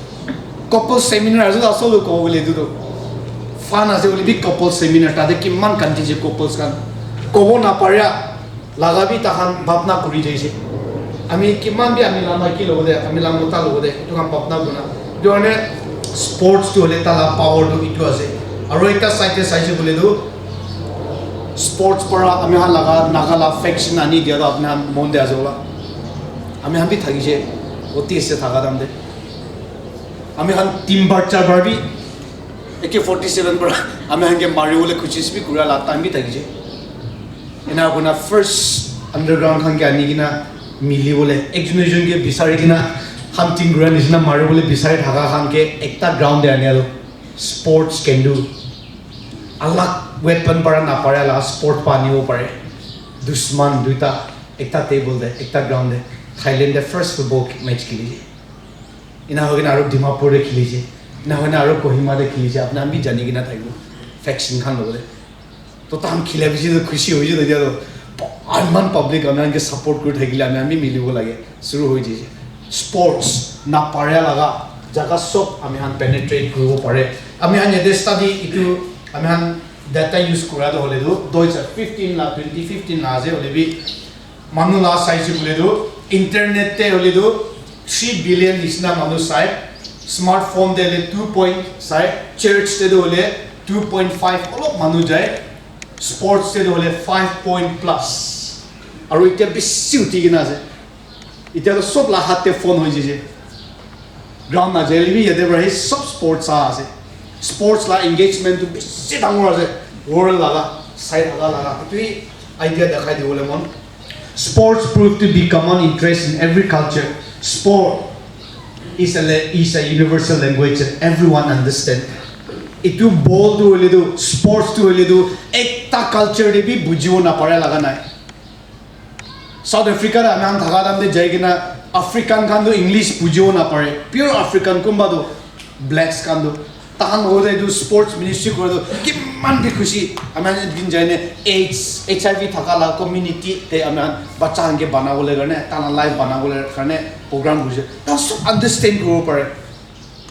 Couple seminar ase, asol tu kobo koile etu tu fun ase, hoile bi couple seminar, tate kiman kandise couples khan. Kobo naparia laga bi tahan bhabna kuri jaise. Ami kiman bi ami la maiki logote, ami la mota logote, etu khan bhabna kurina. Etu karne sports tu hoile tala power tu etu ase. Aro ekta side te saise koile tu, sports para ami khan laga Naga la faction ani dia tu apni khan mon de ase hola. Ami khan bi thakise, oti ase thaka time te. Ami khan tin bar, char bar bi A K forty seven para ami khan ke mari bole khushi bi kura la time bi thakise. Ena kurina first underground khan ke ani kena mili bole, ekjon ekjon ke bisari kena hunting kura nishina mari bole bisari thaka khan ke ekta ground te ani alo. Sports can do. Alag weapon para napare la sport pa anibo pare. Dushman duita, ekta table te, ekta ground te. Thailand te first football match khilise. Ena hoi kena aru Dimapur te khilise. Ena hoi kena aru Kohima te khilise. Apni khan bi jani kena thakibo. Faction khan logote. To tahan khila bishi to khushi hoise to dia to. Iman public ami khan ke support kuri thakile ami khan bi milibo lage. Suru hoi jaise. Sports naparia laga jaga sob ami khan penetrate kuribo pare. Ami khan yate study itu ami khan data use kura to hoile tu, doisa fifteen la, twenty fifteen la ase hoile bi, manu la saise koile tu, internet te hoile tu three billion nishina manu sai, smartphone te hoile two point sai, church te tu hoile two point five olop manu jai, sports te tu hoile five point plus. Aru itya bishi uthi kena ase. Itya to sob la hat te phone hoi jaise. Ground na jaile bi yate para hi sob sports sa ase. Sports la engagement tu bishi dangor ase. World laga, sai laga laga. Etu hi idea dekhai dibole mon. Sports proved to be common interest in every culture. Sport is a, la- is a universal language that everyone understand. Etu ball tu hoile tu, sports tu hoile tu, ekta culture te bi bujibo napare laga nai. South Africa te ami khan thaka time te jai kena African khan tu English bujibo napare. Pure African kunba tu blacks khan tu. Tahan hote etu sports ministry kore tu kiman bi khushi. Ami khan ekdin jai ne AIDS, H I V thaka la community te ami khan bacha khan ke bana bole karne, tahan life bana bole karne program kurise. Tahan sob understand kuribo pare.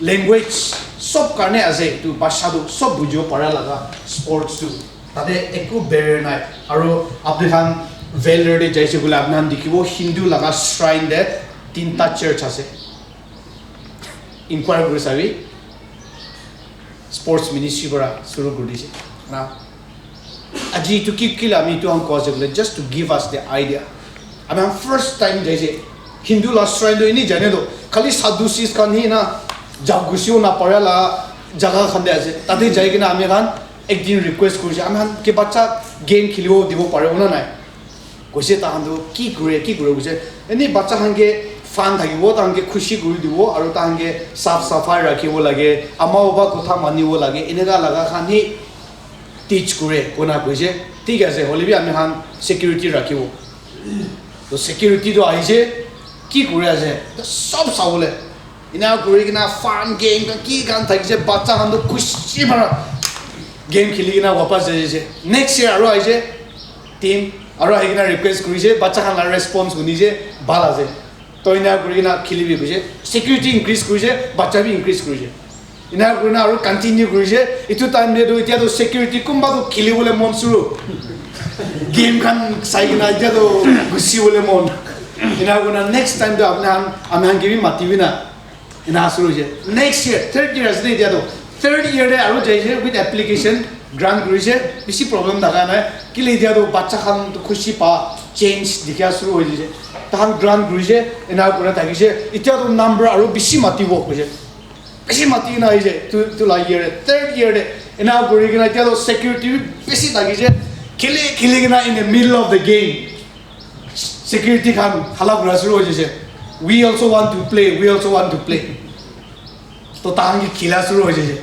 Language sob karne ase, etu bhasha tu sob bujibo para laga sports tu. Tate eku barrier nai. Aru apni khan Vellore te jaise koile apni khan dikhibo Hindu laga shrine te tinta church ase. Inquire kuri sabi, sports ministry para suru kuri dise. Na, aji itu ki kila ami itu khan koa ase koile, just to give us the idea. Ami khan first time jaise. Hindu la shrine toh eni jane toh khali Sadducees khan hi na jab gusiwo napare la jaga khan te ase. Tate jai kena ami khan ekdin request kurise, ami khan ke bacha game kheliwo diwo paribo na nai? Koise tahan tu ki kure, ki kure koise. Eni bacha khan ke fun thakibo, tahan ke khushi kuri dibo, aru tahan ke saf safai rakhibo lage, ama baba kotha manibo lage, eneka laga khan hi teach kure, kona koise. Thik ase, hoile bi ami khan security rakhibo. To security to ahise, ki kure ase, to sob sabole. Ena kuri kena fun game khan ki khan thakise, bacha khan to khushi para game kheli kena wapas jai ase. Next year aro ahise, team, aro ahi kena request kurise, bacha khan la response hunise, bhal ase. To ena kuri kena khelibi koise, security increase kurise, bacha bi increase kurise. Ena kuri kena aro continue kurise. Itu time te tu, itya tu security kunba tu kheli bole mon suru. Game khan sai kena itya tu gusi bole mon. Ena kuri kena next time tu apni khan, ami khan ke bi matibi na. Ena suru hoise. Next year, third year ase de itya tu. Third year te aro jaise with application grant kurise. Bishi problem thaka nai. Kile itya tu bacha khan tu khushi pa change dikha suru hoi jaise. Tahan grant kurise, ena kuri thakise. Itya tu number aro bishi matibo koise. Bishi mati kena ahise, tu, tu la year te, third year te. Ena kuri kena itya to security bi bishi thakise. Kheli, kheli kena in the middle of the game, security khan hala kura suru hoi jaise. "We also want to play, we also want to play." To tahan ke khela suru hoi jaise.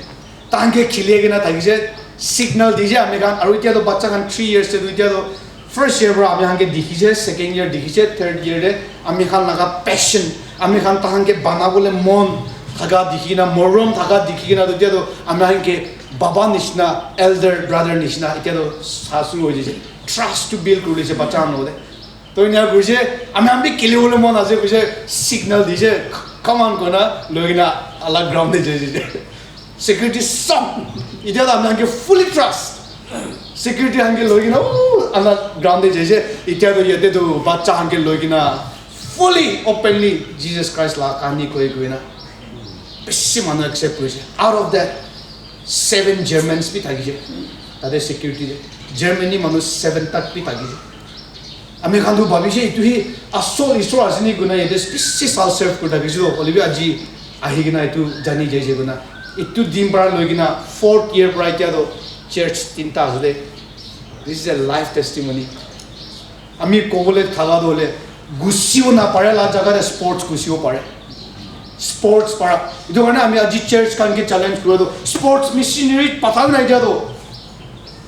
Tahan ke kheli kena thakise, signal dise ami khan. Aru itya to bacha khan three years te tu itya to first year para ami khan ke dikhise, second year dikhise, third year te ami khan laga passion, ami khan tahan ke banabole mon thaka dikhi kena, morom thaka dikhi kena, to itya to ami khan ke baba nishina, elder brother nishina, itya to sa suru hoi jaise. Trust to build kuri lise bacha khan logote. To ena koise, ami khan bi kheli bole mon ase koise, signal dise, "Come on," kona loi kena alak ground te jai jaise. Security sob, itya to ami khan ke fully trust. Security khan ke loi kena, uh, ala ground te jaise. Itya to yate to bacha khan ke loi kena fully openly Jesus Christ la kahani koi koi na. Bishi manu accept kurise. Out of that, seven Germans bi thakise. Tate security te Germany manu seven tak bi thakise. Ami khan tu bhabise, "Etu hi asol Isor ase ni?" koi kena yate bishi sal serve kuri thakise toh, hoile bi aji ahi kena etu jani jaise koi kena. Etu din para loi kena fourth year para itya toh church tinta ase de. This is a life testimony. Ami kobole thaka toh hoile, gusibo napare la jaga te sports gusibo pare. Sports para. Etu karne ami aji church khan ke challenge kuri toh, sports missionary patha nai dia toh.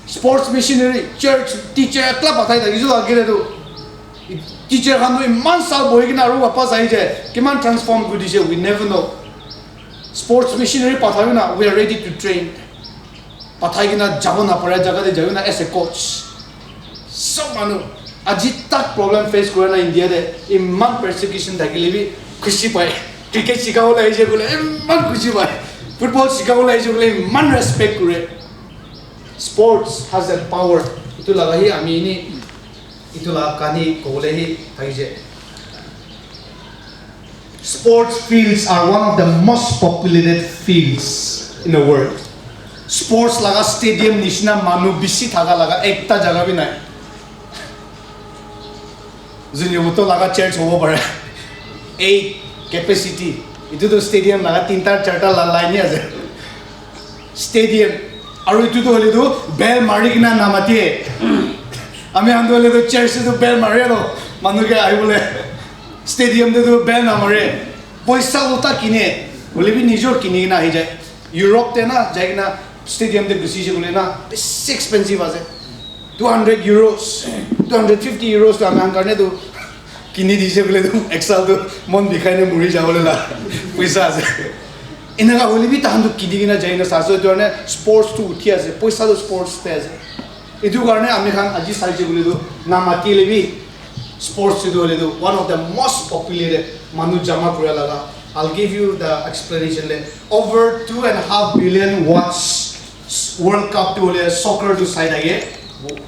Sports missionary, church teacher ekla pathai thakise toh agere toh. Teacher khan toh iman sal bohi kena aru wapas ahi jai. Kiman transform kuri dise, we never know. Sports missionary pathai na, we are ready to train. Pathai kena jabo napare jaga te jai na as a coach. Sob manu, aji tak problem face kura na India te, iman persecution thakile bi khushi pai. Cricket shikabole ahise bole iman khushi pai. Football shikabole ahise bole iman respect kure. Sports has a power. Itu laga hi ami ini, itu laga kahani kobole hi thakise. Sports fields are one of the most populated fields in the world. Sports laga stadium nishina manu bishi thaka laga ekta jaga bi nai. Zunyoboto laga church hobo pare. Eight capacity. Itu to stadium laga tinta charta la line hi ase. Stadium. Aru itu tu hoile tu bell mari kena namati. Ami khan tu hoile tu church tu bell mari aro manu ke ahi bole. Stadium te tu bell namare. Poisa uta kine. Hoile bi nijor kini kena ahi jai. Europe te na jai kena stadium te gusi je bole na bishi expensive ase. Two hundred euros, two hundred fifty euros tu ami khan karne tu kini dise bole tu ek sal tu mon bikhai ne muri jabole la poisa ase. Enaka hoile bi tahan tu kini kena jai na sa ase, etu karne sports tu uthi ase, poisa tu sports te ase. Etu karne ami khan aji sai je bole tu na mati le bi sports tu hoile tu one of the most populated manu jama kura laga. I'll give you the explanation le. Over two and a half billion watch World Cup tu hoile soccer tu sai thake,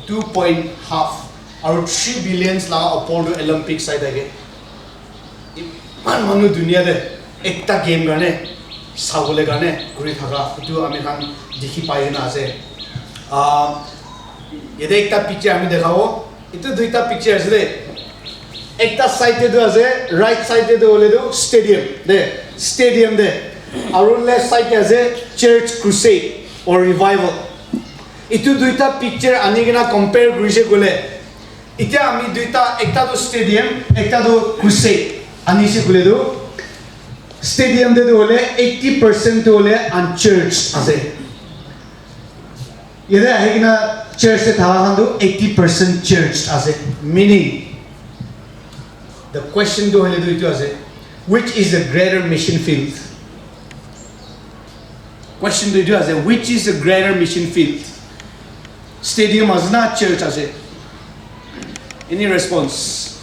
two point half, aru three billions laga opor tu Olympic sai thake. Iman manu dunia te ekta game karne sabole karne kuri thaka etu ami khan dikhi pai kena ase. Ah, yate ekta picture ami dekhabo, etu duita picture ase de. Ekta side te tu ase, right side te tu hoile tu stadium de, stadium de. Aru left side te ase church crusade or revival. Itu duita picture ani kena compare kurise kule, itya ami duita, ekta tu stadium, ekta tu crusade. Ani se kule tu stadium de tu hole eighty percent tu hole unchurched ase. Yate ahi kena church te thaka khan tu eighty percent church ase. Meaning, the question tu hoile tu itu ase, which is the greater mission field? Question tu itu ase, which is the greater mission field? Stadium ase na church ase? Any response?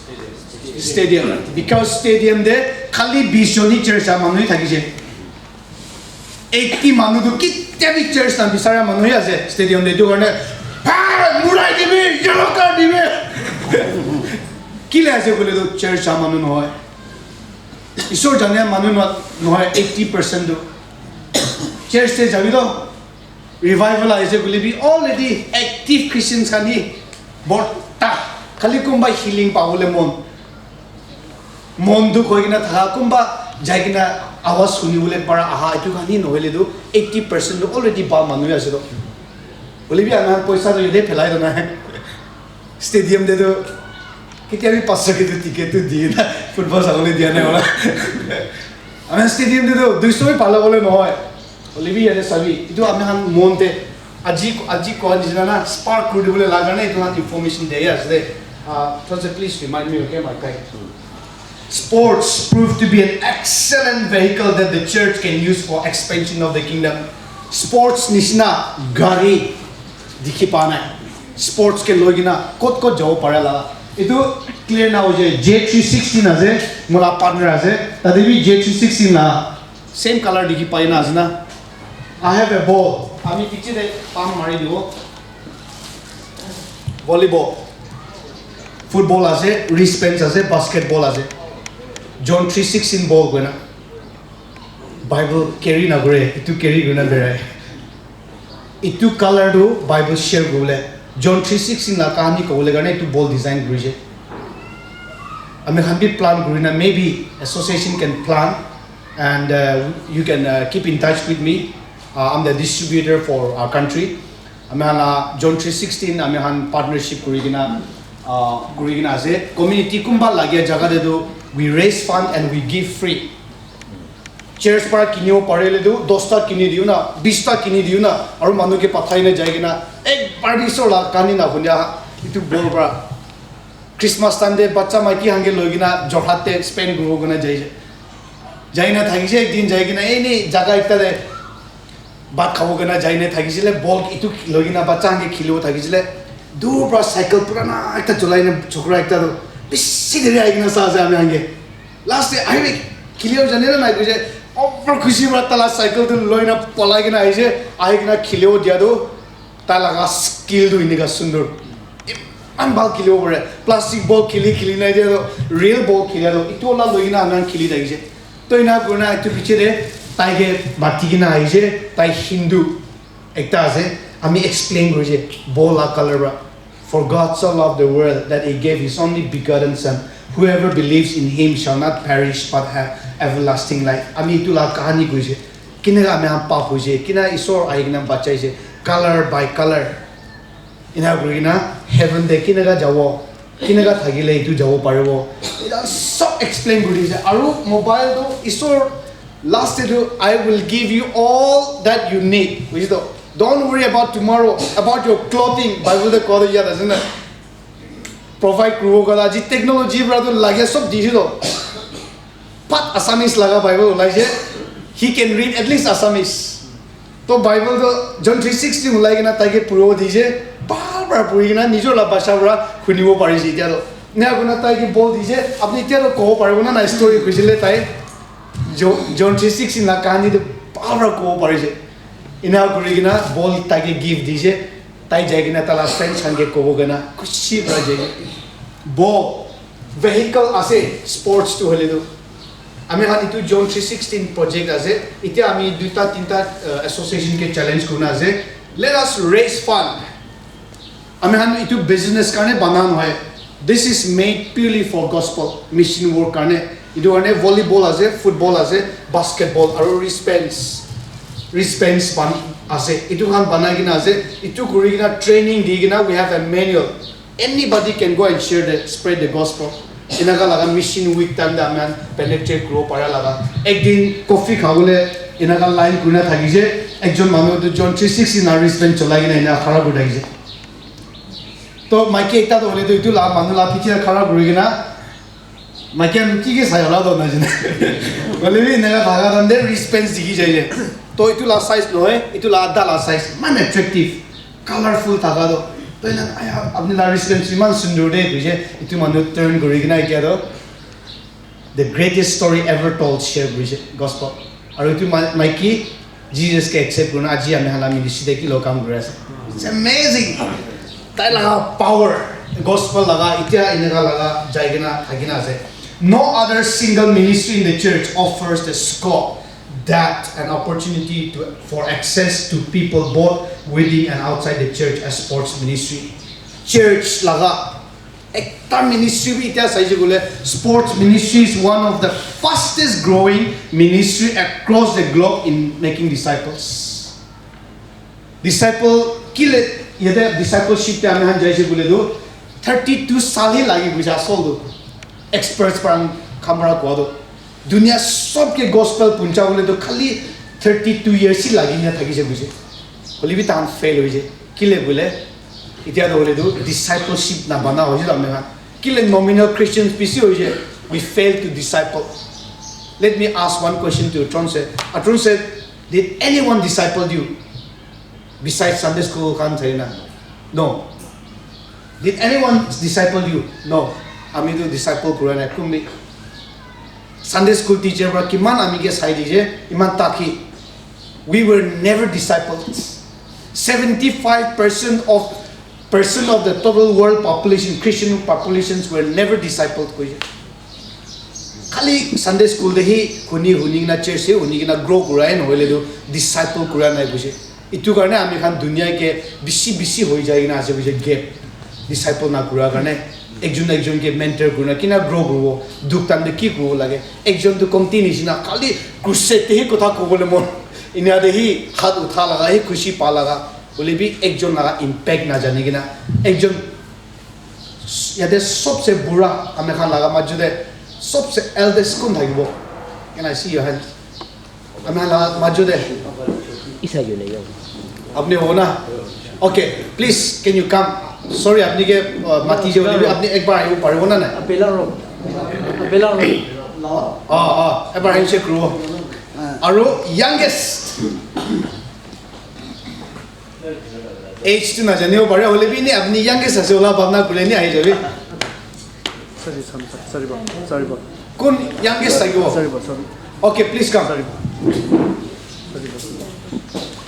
Stadium. Because stadium de khali bis joni church a manu thakise. Eighty manu tu kitia bi church na bisara manu hi ase stadium de, itu karne, "Hey, murai dibi, yellow card dibi." Kile ase kule tu church a manu nohoi. Isor jane manu no-, nohoi, eighty percent tu. Church te jabi to, revival ahise kule bi already active Christians khan hi borta, khali kumba healing pabole mon. Mon dukh hoi kena thaka, kumba jai kena awaz sunibole para aha, itu khan hi nohoile tu eighty percent tu already bhal manu hi ase to. Hoile bi ami khan poisa tu yate phelai tu nai. Stadium te tu ketia bi pastor ke tu ticket tu diye na, football sabole diya nai wala. Ami khan stadium te tu duiso bi pala bole nohoi. Hoile bi yate sabi, itu ami khan mon te, aji, aji koa nishina na, spark kuri dibole laga karne itu khan information de ase de. Uh, Thoda please remind me, okay, my guy. Sports proved to be an excellent vehicle that the church can use for expansion of the kingdom. Sports nishina gari dikhi pa nai. Sports ke loi kena kot kot jabo pare la. Itu clear na hoje, J three sixteen ase, mola partner ase, tate bi J three sixteen la same color dikhi pai na ase na. I have a ball. Ami piche de palm mari dibo. Volleyball. Football ase, wristbands ase, basketball ase. John three sixteen ball koina. Bible carry na kore, itu carry koina berai. Itu color tu Bible share kuribole. John three sixteen la kahani kobole karne itu ball design kurise. Ami khan bi plan kurina, maybe association can plan and uh, you can uh, keep in touch with me. Uh, I'm the distributor for our country. Ami khan la John three sixteen, ami khan partnership kuri kena, uh, kuri kena ase. Community kumba lagia jaga te tu, we raise fund and we give free. Church para kinibo parile tu, dosta kini diyo na, bista kini diyo na, aru manu ke pathai na jai kena, ek bar bi isor la kahani na hunia, itu ball para. Christmas time te bacha maiki khan ke loi kena Jorhat te spend kuribo kena jai, jai na thakise, ek din jai kena, eni jaga ekta te bhat khabo kena jai na thakisile, ball itu loi kena bacha khan ke khilibo thakisile, dur para cycle purana ekta cholai na chokra ekta tu bishi deri ahi kena sa ase ami khan ke. Last te ahi bi khilibo jane na nai koise, over khushi para tala cycle tu loi na palai kena ahise, ahi kena khilibo dia tu, tai laga skill tu enika sundur. Iman bhal khilibo pare. Plastic ball khili khili nai dia tu, real ball khilia tu, itu wala loi kena ami khan khili thakise. To ena kurina etu piche te tai ke mati kena ahise, tai Hindu ekta ase, ami explain kurise, ball la color para. For God so loved the world that he gave his only begotten son. Whoever believes in him shall not perish but have everlasting life. Ami etu la kahani kurise. Kineka ami khan pap hoise, kina Isor ahi kena bachaise, color by color. Ena kuri kena heaven te kineka jabo, kineka thakile etu jabo paribo. Eta sob explain kuri dise. Aru mobile tu Isor last te tu, "I will give you all that you need." Buji to? "Don't worry about tomorrow, about your clothing." Bible te koa tu yat ase na. Provide kuribo kala, aji technology para tu lage sob dise to. Pat Assamese laga Bible ulaise. He can read at least Assamese. To Bible to John three sixteen ulai kena tai ke puribo dise, bhal para puri kena nijor la bhasha para hunibo parise etia to. Ena kurina tai ke bol dise, apni etia to kobo paribo na, na story khujile tai. Jo-, John three sixteen la kahani to bhal para kobo parise. Ena kuri kena bol tai ke gift dise, tai jai kena tala friends khan ke kobo kena khushi para jai. Bo vehicle ase, sports tu hoile tu. Ami khan etu John three sixteen project ase. Etia ami duita tinta, uh, association ke challenge kurina ase. Let us raise fund. Ami khan etu business karne bana nohoi. This is made purely for gospel mission work karne. Etu karne volleyball ase, football ase, basketball aru wristbands, wristbands ban ase. Etu khan banai kena ase. Etu kuri kena training di kena we have a manual. Anybody can go and share the, spread the gospel. Enaka laga mission week time te ami khan penetrate kuribo para laga. Ek din coffee khabole enaka line kurina thakise. Ekjon manu tu John three sixteen na wristband cholai kena ena khara kuri thakise. To maiki ekta to hoile to itu la manu la piche khara kuri kena maiki khan ki ki sai hola to na jina. Hoile bi enaka thaka time te wristbands dikhi jai je. To itu la size nohoi, itu la adha la size. Iman attractive, colorful thaka to. To ena, "Aya, apni la wristbands iman sundur de," kuise. Itu manu turn kuri kena etia to the greatest story ever told share kurise gospel. Aru itu ma-, maiki Jesus ke accept kurina aji ami khan la ministry te ki lo kam kuri ase. It's amazing. Tai laga power, gospel laga, itia enaka laga jai kena thaki na ase. No other single ministry in the church offers the scope, depth and opportunity to, for access to people both within and outside the church as sports ministry. Church laga ekta ministry bi itia saise koile, sports ministry is one of the fastest growing ministry across the globe in making disciples. Disciple kile yate discipleship te ami khan jaise koile tu thirty two sal hi lagi buja asol tu experts para khan para koa tu dunia sob ke gospel puncha bole tu khali thirty two years hi lagi na thakise buji. Hoile bi tahan fail hoise. Kile bole, itia to hoile tu discipleship na bana hoise ami khan. Kile nominal Christians bisi hoise, we fail to disciple. Let me ask one question to Atron said. Atron said, "Did anyone disciple you besides Sunday school khan thari na?" No. "Did anyone disciple you?" No. Ami tu disciple kura nai kumbi. Sunday school teacher para kiman ami ke sai dije, iman taki. We were never disciples. Seventy five percent of percent of the total world population, Christian populations were never discipled koise. Khali Sunday school te hi huni huni kena church te huni kena grow kurai nohole tu disciple kura nai koise. Itu karne ami khan dunia ke bisi bisi hoi jai kena ase koise gap. Disciple na kura karne ekjon ekjon ke mentor kurina kina grow kuribo, dukh time te ki kuribo lage. Ekjon tu komti nishina khali crusade te hi kotha kobole mon, inia te hi hat utha laga, hi khushi pa laga, hoile bi ekjon laga impact na jani kina ekjon yate sobse bura ami khan laga majot te sobse eldest kun thakibo? Can I see your hand? Ami khan laga majot te. Isa yun na yun. Apni hobo na? Okay, please, can you come? Sorry, apni ke, uh, mati je hoile bi apni ek bar ahibo paribo na nai? Apela ro. Apela ro. Ah, ah, ek bar handshake kuribo. Aru youngest. Age tu najanibo pare, hoile bi ni apni youngest ase, ola bhabna kure ni ahi jabi. Sorry, sorry, sorry, sorry, sorry, sorry. Kun youngest thakibo? Sorry, sorry. Okay, please come. Sorry.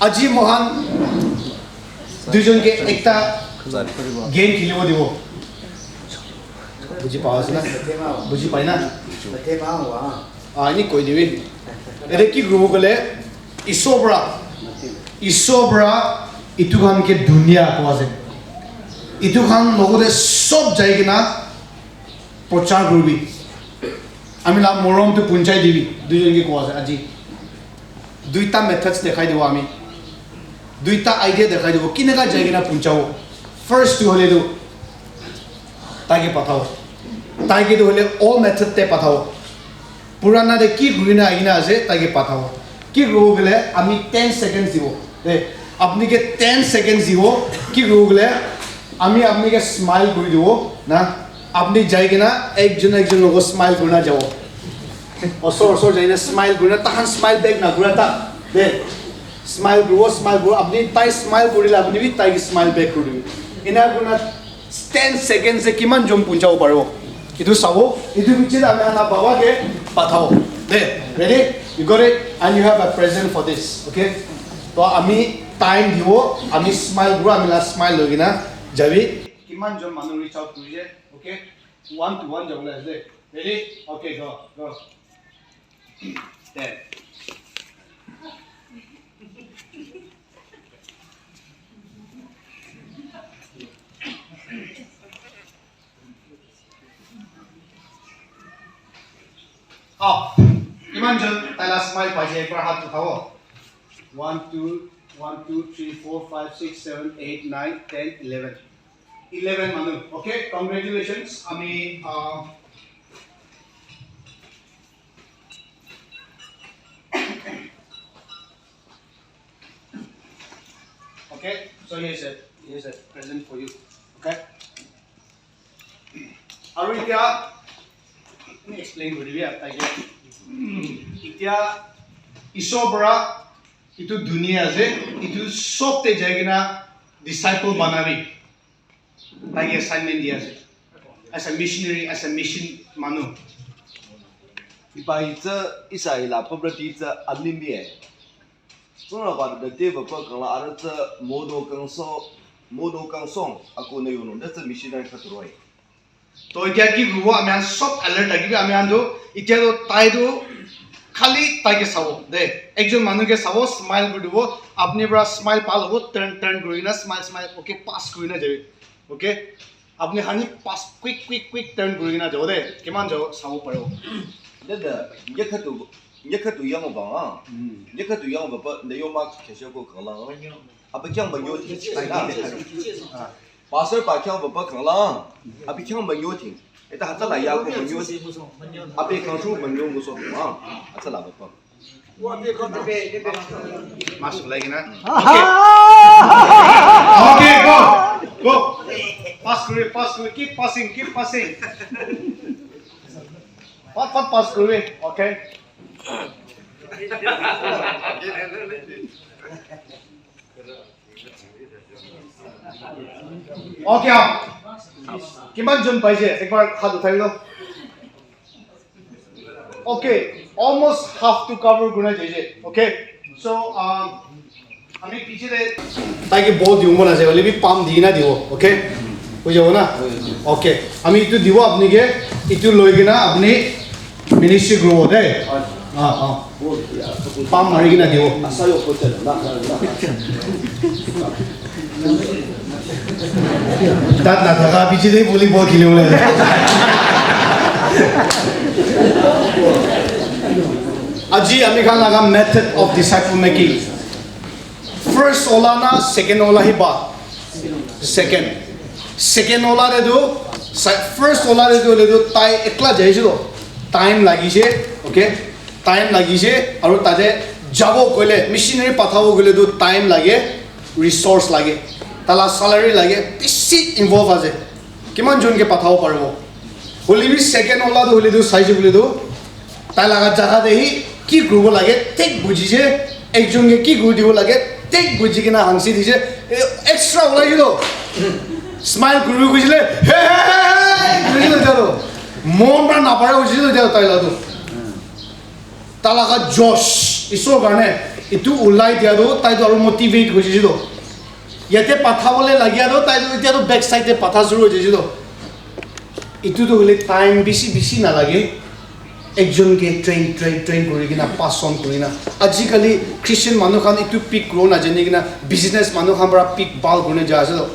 Aji mohan duijon ke ekta game khelibo dibo. Buji pa ase na? Buji pai na? Ah, ini koi dibi. Ede ki kuribo kole, Isor pra, Isor pra itu khan ke dunia koa ase. Itu khan logote sob jai kena prochar kuribi. Ami la morom tu punchai dibi, duijon ke koa ase aji. Duita methods dekhai dibo ami. Duita idea dekhai dibo. Kineka jai kena punchabo. First tu hoile tu tai ke pathabo. Tai ke tu hoile old method te pathabo. Purana te ki kurina ahina ase, tai ke pathabo. Ki kuribo koile ami ten seconds dibo. De, apni ke ten seconds dibo. Ki kuribo koile ami apni ke smile kuri dibo na. Apni jai kena ekjon ekjon logot smile kurina jabo. Osor osor jai kena smile kurina, tahan smile back na kura ta. De, smile kuribo, smile kuribo. Apni tai smile kurile apni bi tai ke smile back kuribi. Ena kurina ten seconds te kiman jon punchabo paribo. Etu sabo, etu piche te ami khan la baba ke pathabo. De, ready? You got it? And you have a present for this, okay? To ami time dibo, ami smile kuribo, ami la smile loi kena jabi. Kiman jon manu reach out kurise, okay? One to one jabo le ase. Ready? Okay, go, go. Ten. Up. Kiman jon taila smile paise, ekbar hat uthabo. One, two, one, two, three, four, five, six, seven, eight, nine, ten, eleven. Eleven manu. Okay, congratulations. Ami, uh, okay, so here's a, here's a present for you. Okay. Aru etia, explain kuri dibi aru taike. Etia Ishwar para itu dunia ase, itu sob te jai kena disciple banabi. Taike assignment di ase. As a missionary, as a mission manu. Ipa itsa isa ila property itsa alimbi eh. Tsung la ba de de ba pa kang la ara tsa modo kang so, modo kang song, ako na yuno, that's a missionary katuroi. To etia ki gubo, ami khan sob alert thakibi, ami khan to etia to tai to khali tai ke sabo de. Ekjon manu ke sabo, smile kuri dibo, apni para smile pal hobo, turn, turn kuri na smile, smile, okay, pass kuri na jabi. Okay? Apni khan ni pass, quick, quick, quick turn kuri na jabo de. Kiman jabo sabo paribo. Dada, ngekhatu, ngekhatu yang ba, ah. Ngekhatu yang ba pa, de yo ma khesho ko kala. Apa kyang ba yo ti. Ah. Pastor pa kyang ba pa kala. Apa kyang ba yo ti. Eta hata la ya ko ba yo ti. Apa kang su ba yo ko so ma. Ata la ba pa. Mask ulai kena. Okay. Okay, go. Go. Pass kuri, pass kuri. Keep passing, keep passing. Pat, pat, pass kuri. Okay. Okay, ah. Kiman jon paise? Ekbar hat uthai lo. Okay, almost half to cover kurina jaise. Okay, so, um, ami piche de tai ke ball dibo mon ase, hoile bi palm di kena dibo. Okay, hoi jabo na? Okay, ami itu dibo apni ke, itu loi kena apni ministry grow de. Ah, ah. Palm mari kena dibo. Tat na thaka, piche de volleyball khele bole. Aji ami khan laga method of disciple making. First ola na, second ola hi ba? Second. Second ola de tu, sa-, first ola de tu, le tu tai ekla jaise to. Time lagise, okay? Time lagise, aru tate jabo koile, missionary pathabo koile tu time lage, resource lage, tala salary lage, bishi involve ase. Kiman jon ke pathabo paribo? Hoile bi second ola tu hoile tu saise koile tu, tai laga jaga te hi ki kuribo lage, thik bujise, ekjon ke ki kuri dibo lage, thik buji kena hangsi dise, e, extra olai jilo. Smile kuribo khujile, hey, hey, hey, hey, kuri jilo jalo. Mon pra napara khujile jalo tai la tu. Tai laga josh, Isor karne, itu ulai dia tu, tai tu aru motivate khujise tu. Yate patha bole lagia tu, tai tu, etia tu back side te patha shuru hoise tu. Itu tu hoile time bishi, bishi nalage. Ekjon ke train, train, train kuri kena, pass on kuri na. Ajikali Christian manu khan itu pick kuro na jani kena, business manu khan para pick bhal kuri na ja ase to.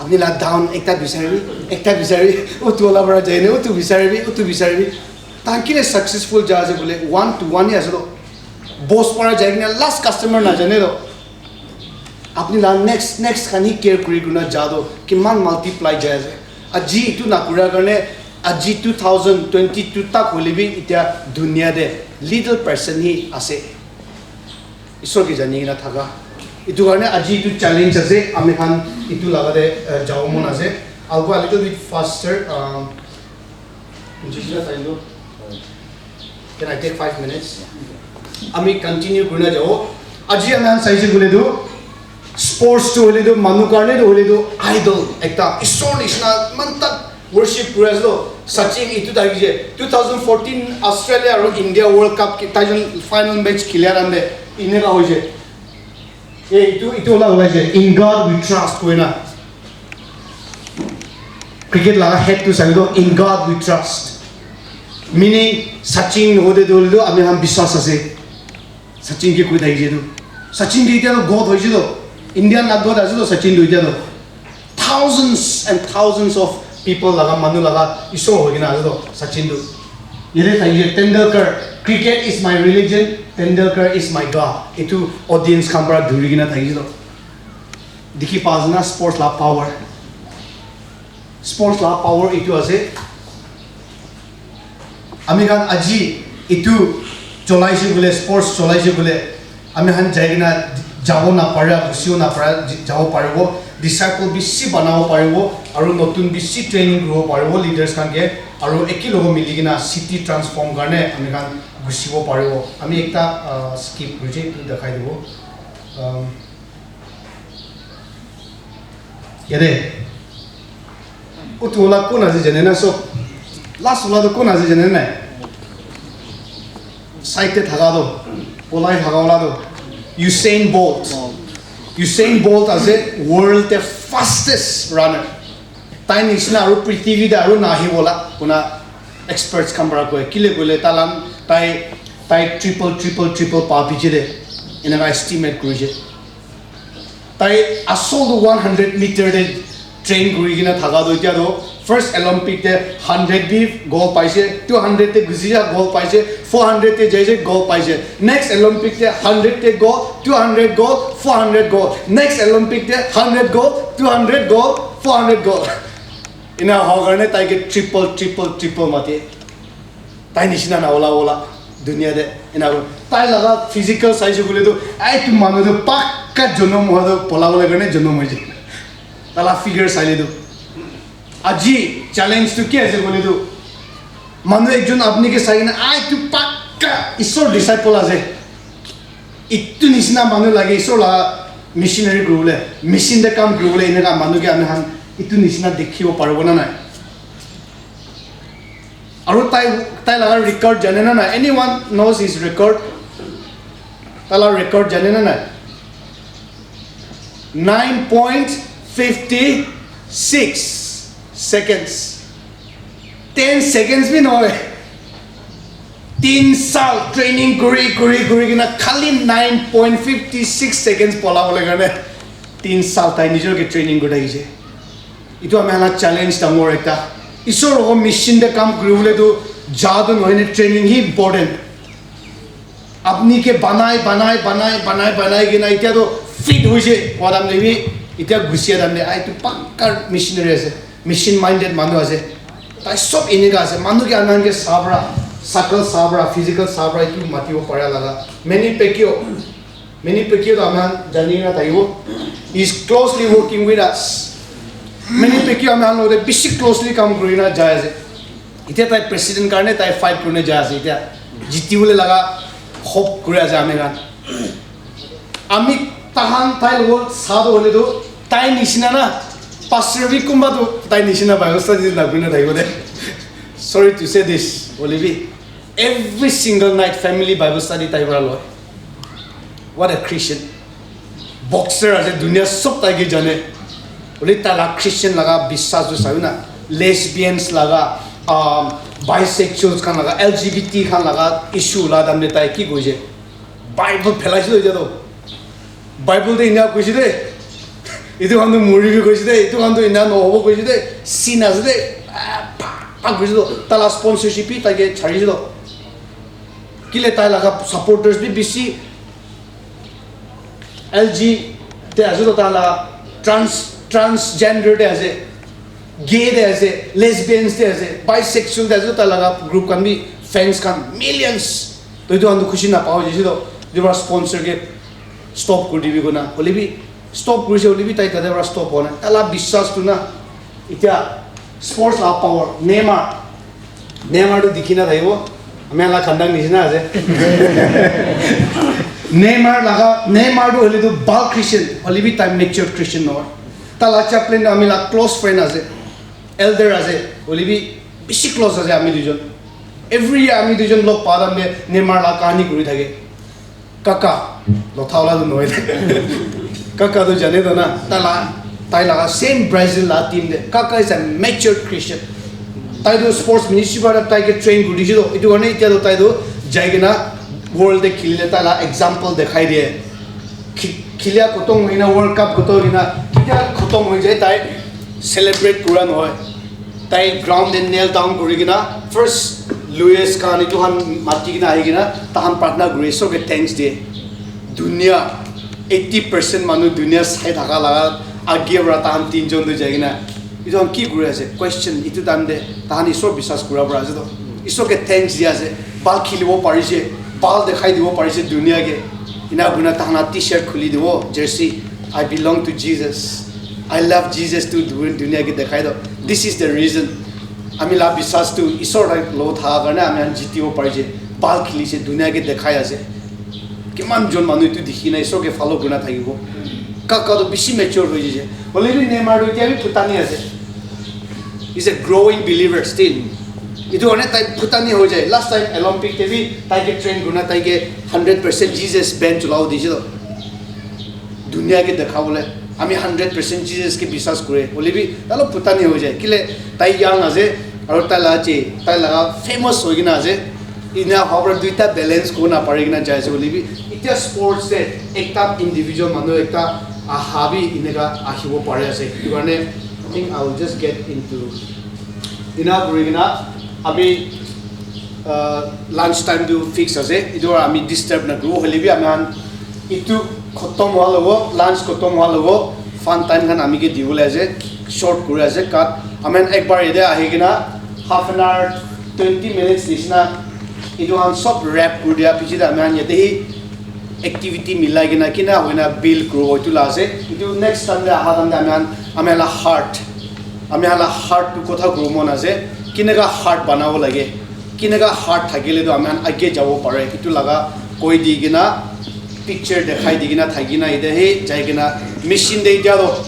Apni la down ekta bisari, ekta bisari, utu wala para jai na, utu bisari, utu bisari. Tahan kile successful ja ase bole, one to one hi ase to. Boss para jai kena last customer na jane to. Apni la next, next khan hi care kuri kuri na ja to, kiman multiply jai ase. Aji itu na kura karne, aji two thousand twenty-two tak hole bi itya dunia de little person hi ase. Isor ke jani kena thaka. Itu karne aji itu challenge ase, ami khan itu laga de, eh, jabo mon ase. I'll go a little bit faster. Um, Can I take five minutes? Ami continue kurina jabo. Aji ami khan saise koile tu, sports tu hoile tu, manu karne tu hoile tu, idol ekta, Isor nishina, iman tak worship kuri ase to. Sachin itu thaki je, two thousand fourteen Australia aru India World Cup ki, tai jon final match khila time te, eneka hoise. Eh, itu, itu ola, ola je, "In God we trust," koina. Cricket laga head tu sabi to, "In God we trust." Meaning, Sachin hote tu hoile tu, ami khan biswas ase. Sachin ke koi thaki je tu. Sachin ke itya tu God hoise to. Indian la God ase to, Sachin tu itya tu. Thousands and thousands of people laga, manu laga Isor hoi kena ase to, Sachin tu. Yate thakise Tendulkar, "Cricket is my religion, Tendulkar is my God." Etu audience khan para duri kena thakise toh. Dikhi pa ase na sports la power. Sports la power etu ase. Ami khan aji etu cholaise koile, sports cholaise koile, ami khan jai kena jabo napare, gusibo napare, jabo paribo, disciple bishi banabo paribo, aru notun bishi training kuribo paribo leaders khan ke, aru eke logot mili kena city transform karne ami khan gusibo paribo. Ami ekta, ah, skip kuri je, etu dekhai dibo. Um, Yate. Utu wala kun ase jane na sob? Last wala tu kun ase jane na? Side te thaka tu, polai thaka wala tu. Usain Bolt. Usain Bolt ase world te fastest runner. Tai nisina aru prithivi te aru nahi wala kuna experts khan para koi. Kile koile talan tai, tai triple, triple, triple pa piche de. Enaka estimate kurise. Tai asol tu one hundred meter te train kuri kena thaka tu etia tu first Olympic te hundred bi gold paise, two hundred te gusi ja gold paise, four hundred te jaise gold paise, next Olympic te hundred te gold, two hundred gold, four hundred gold, next Olympic te hundred gold, two hundred gold, four hundred gold. Ena howa karne tai ke triple, triple, triple mate. Tai nisina na ola ola dunia de ena koi. Tai laga physical saise koile tu, ai tu manu tu pakka jonom hoa tu pola bole karne jonom hoise. Tala figure saile tu. Aji challenge tu ki ase koile tu, manu ekjon apni ke sai kena, ai tu pakka Isor disciple ase. Itu nisina manu lage, Isor la missionary kuribole, mission te kam kuribole, eneka manu ke ami khan itu nisina dikhibo paribo na nai? Aru tai, tai laga record jane na nai? Anyone knows his record? Tai laga record jane na nai? Nine point fifty six seconds. Ten seconds bi nohoi. Tin sal training kuri, kuri, kuri kena khali nine point fifty six seconds pola bole karne tin sal tai nijor ke training kuri thakise. Itu ami khan la challenge dangor ekta. Isor logo mission te kam kuri bole tu ja tu nohoi ne training hi important. Apni ke banai, banai, banai, banai, banai kena itya to fit hoise, koa time te bi, itya gusia time te, ai, itu pakka missionary ase, mission minded manu ase. Tai sob eneka ase, manu ke anan ke sabra, sakal sabra, physical sabra, itu matibo para laga. Manny Pacquiao, Manny Pacquiao to aman jani na taibo. He is closely working with us. Manny Pacquiao aman logote bishi closely kam kuri na jai ase. Itya tai president karne tai fight kurine jai ase itya. Jitibole laga hope kuri ase ami khan. Ami tahan tai logot sa to hoile to tai nisina na pastor bi kunba to tai nisina Bible study na kurina thakibo de. Sorry to say this, hoile bi every single night family Bible study tai para loi. What a Christian. Boxer ase, dunia sob tai ke jane. Hoile tai la Christian laga biswas tu sabi na, lesbians laga, um, bisexuals khan laga, L G B T khan laga issue la time te tai ki koise? Bible phelaise to etia to. Bible te ena koise de. Etu khan to mori bi koise de, etu khan to ena nohobo koise de, sin ase de. Ah, pa, pa koise to. Tai la sponsorship bi tai ke chari to. Kile tai laga supporters bi bishi L G te ase to tai la trans, transgender te ase, gay te ase, lesbians te ase, bisexual te ase to tai laga group khan bi fans khan millions. To etu khan to khushi na pao jise to, etu para sponsor ke stop kuri dibi kona. Hoile bi stop kurise hoile bi tai tate para stop howa nai. Tai la biswas tu na, itya sports la power, Neymar. Neymar tu dikhi na thakibo. Ami la khandang nisina ase. Neymar laga, Neymar tu hoile tu bhal Christian, hoile bi tai mature Christian nohoi. Tai la chaplain tu ami la close friend ase. Elder ase, hoile bi bishi close ase ami duijon. Every year ami duijon log pa time te Neymar la kahani kuri thake. Kaka, lotha wala tu nohoi. Kaka tu jane to na, tai la, tai laga same Brazil la team te. Kaka is a matured Christian. Tai tu sports ministry para tai ke train kuri dise to. Etu karne itya to tai tu jai kena world te khilile tai la example dekhai diye. Khi-, khilia khotom hoina, World Cup khotom hoina, ketia khotom hoi jai tai celebrate kura nohoi. Tai ground te kneel down kuri kena first Louis khan etu khan mati kena ahi kena tahan pratna kuri, Isor ke thanks de. Dunia, eighty percent manu dunia sai thaka laga age para tahan tinjon tu jai kena etu khan ki kuri ase? Question, etu time de tahan Isor biswas kura para ase to. Isor ke thanks di ase, bhal khilibo parise, bhal dekhai dibo parise dunia ke. Ina kurina tahan la t-shirt khuli dibo, jersey, "I belong to Jesus. I love Jesus," tu du- dunia ke dekhai do. This is the reason. Ami la biswas tu Isor lo tha karne ami khan jitibo parise, bhal khilise, dunia ke dekhai ase. Kiman jon manu etu dikhi na Isor ke follow kurina thakibo. Kaka tu bishi mature hoi jaise. Hoile bi Neymar tu etia bi phutani ase. He's a growing believer still. Etu karne tai phutani hoi jai. Last time Olympic te bi tai ke train kurina tai ke hundred percent Jesus band cholabo dise to. Dunia ke dekha bole ami hundred percent Jesus ke biswas kure. Hoile bi tai olop phutani hoi jai. Kile tai young ase, aro tai la che, tai la famous hoi kena ase. Ina howa para duita balance kuri na pari kena jai ase hoile bi. Etia sports te ekta individual manu ekta aha bi eneka ahibo pari ase. Etu karne I think I will just get into ina kuri kena ami, uh, lunch time tu fix ase. Etu para ami disturb na kuru. Hoile bi ami khan etu khotom hua logo, lunch khotom hua logo, fun time khan ami ke dibole ase, short kuri ase, cut. Ami khan ek bar yate ahi kena half an hour, twenty minutes nisna etu khan sob wrap kuri dia piche te ami khan yate hi activity milai kena kina hoina build kuro etu la ase. Etu next time te aha time te ami khan, ami khan la heart, ami khan la heart tu kotha kuro mon ase, kineka heart banabo lage, kineka heart thakile tu ami khan age jabo pare, etu laga koi di kena picture dekhai di kena thaki na ite he jai kena mission te etia to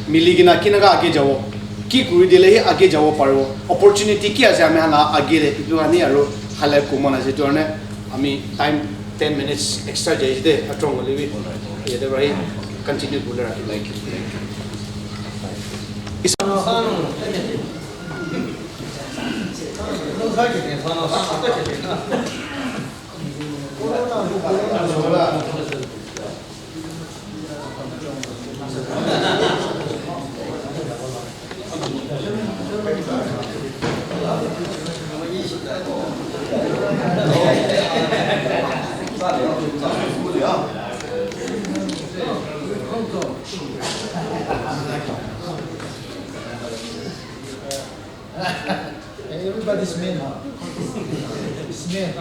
mili kena kineka age jabo, ki kuri dile he age jabo paribo, opportunity ki ase ami khan la age te, etu khan he aru highlight kuri mon ase. Etu karne ami time ten minutes extra jai ase de, atrong hoile bi. Yate para hi continue kuri rakhi. Thank you. Everybody's man. It's man.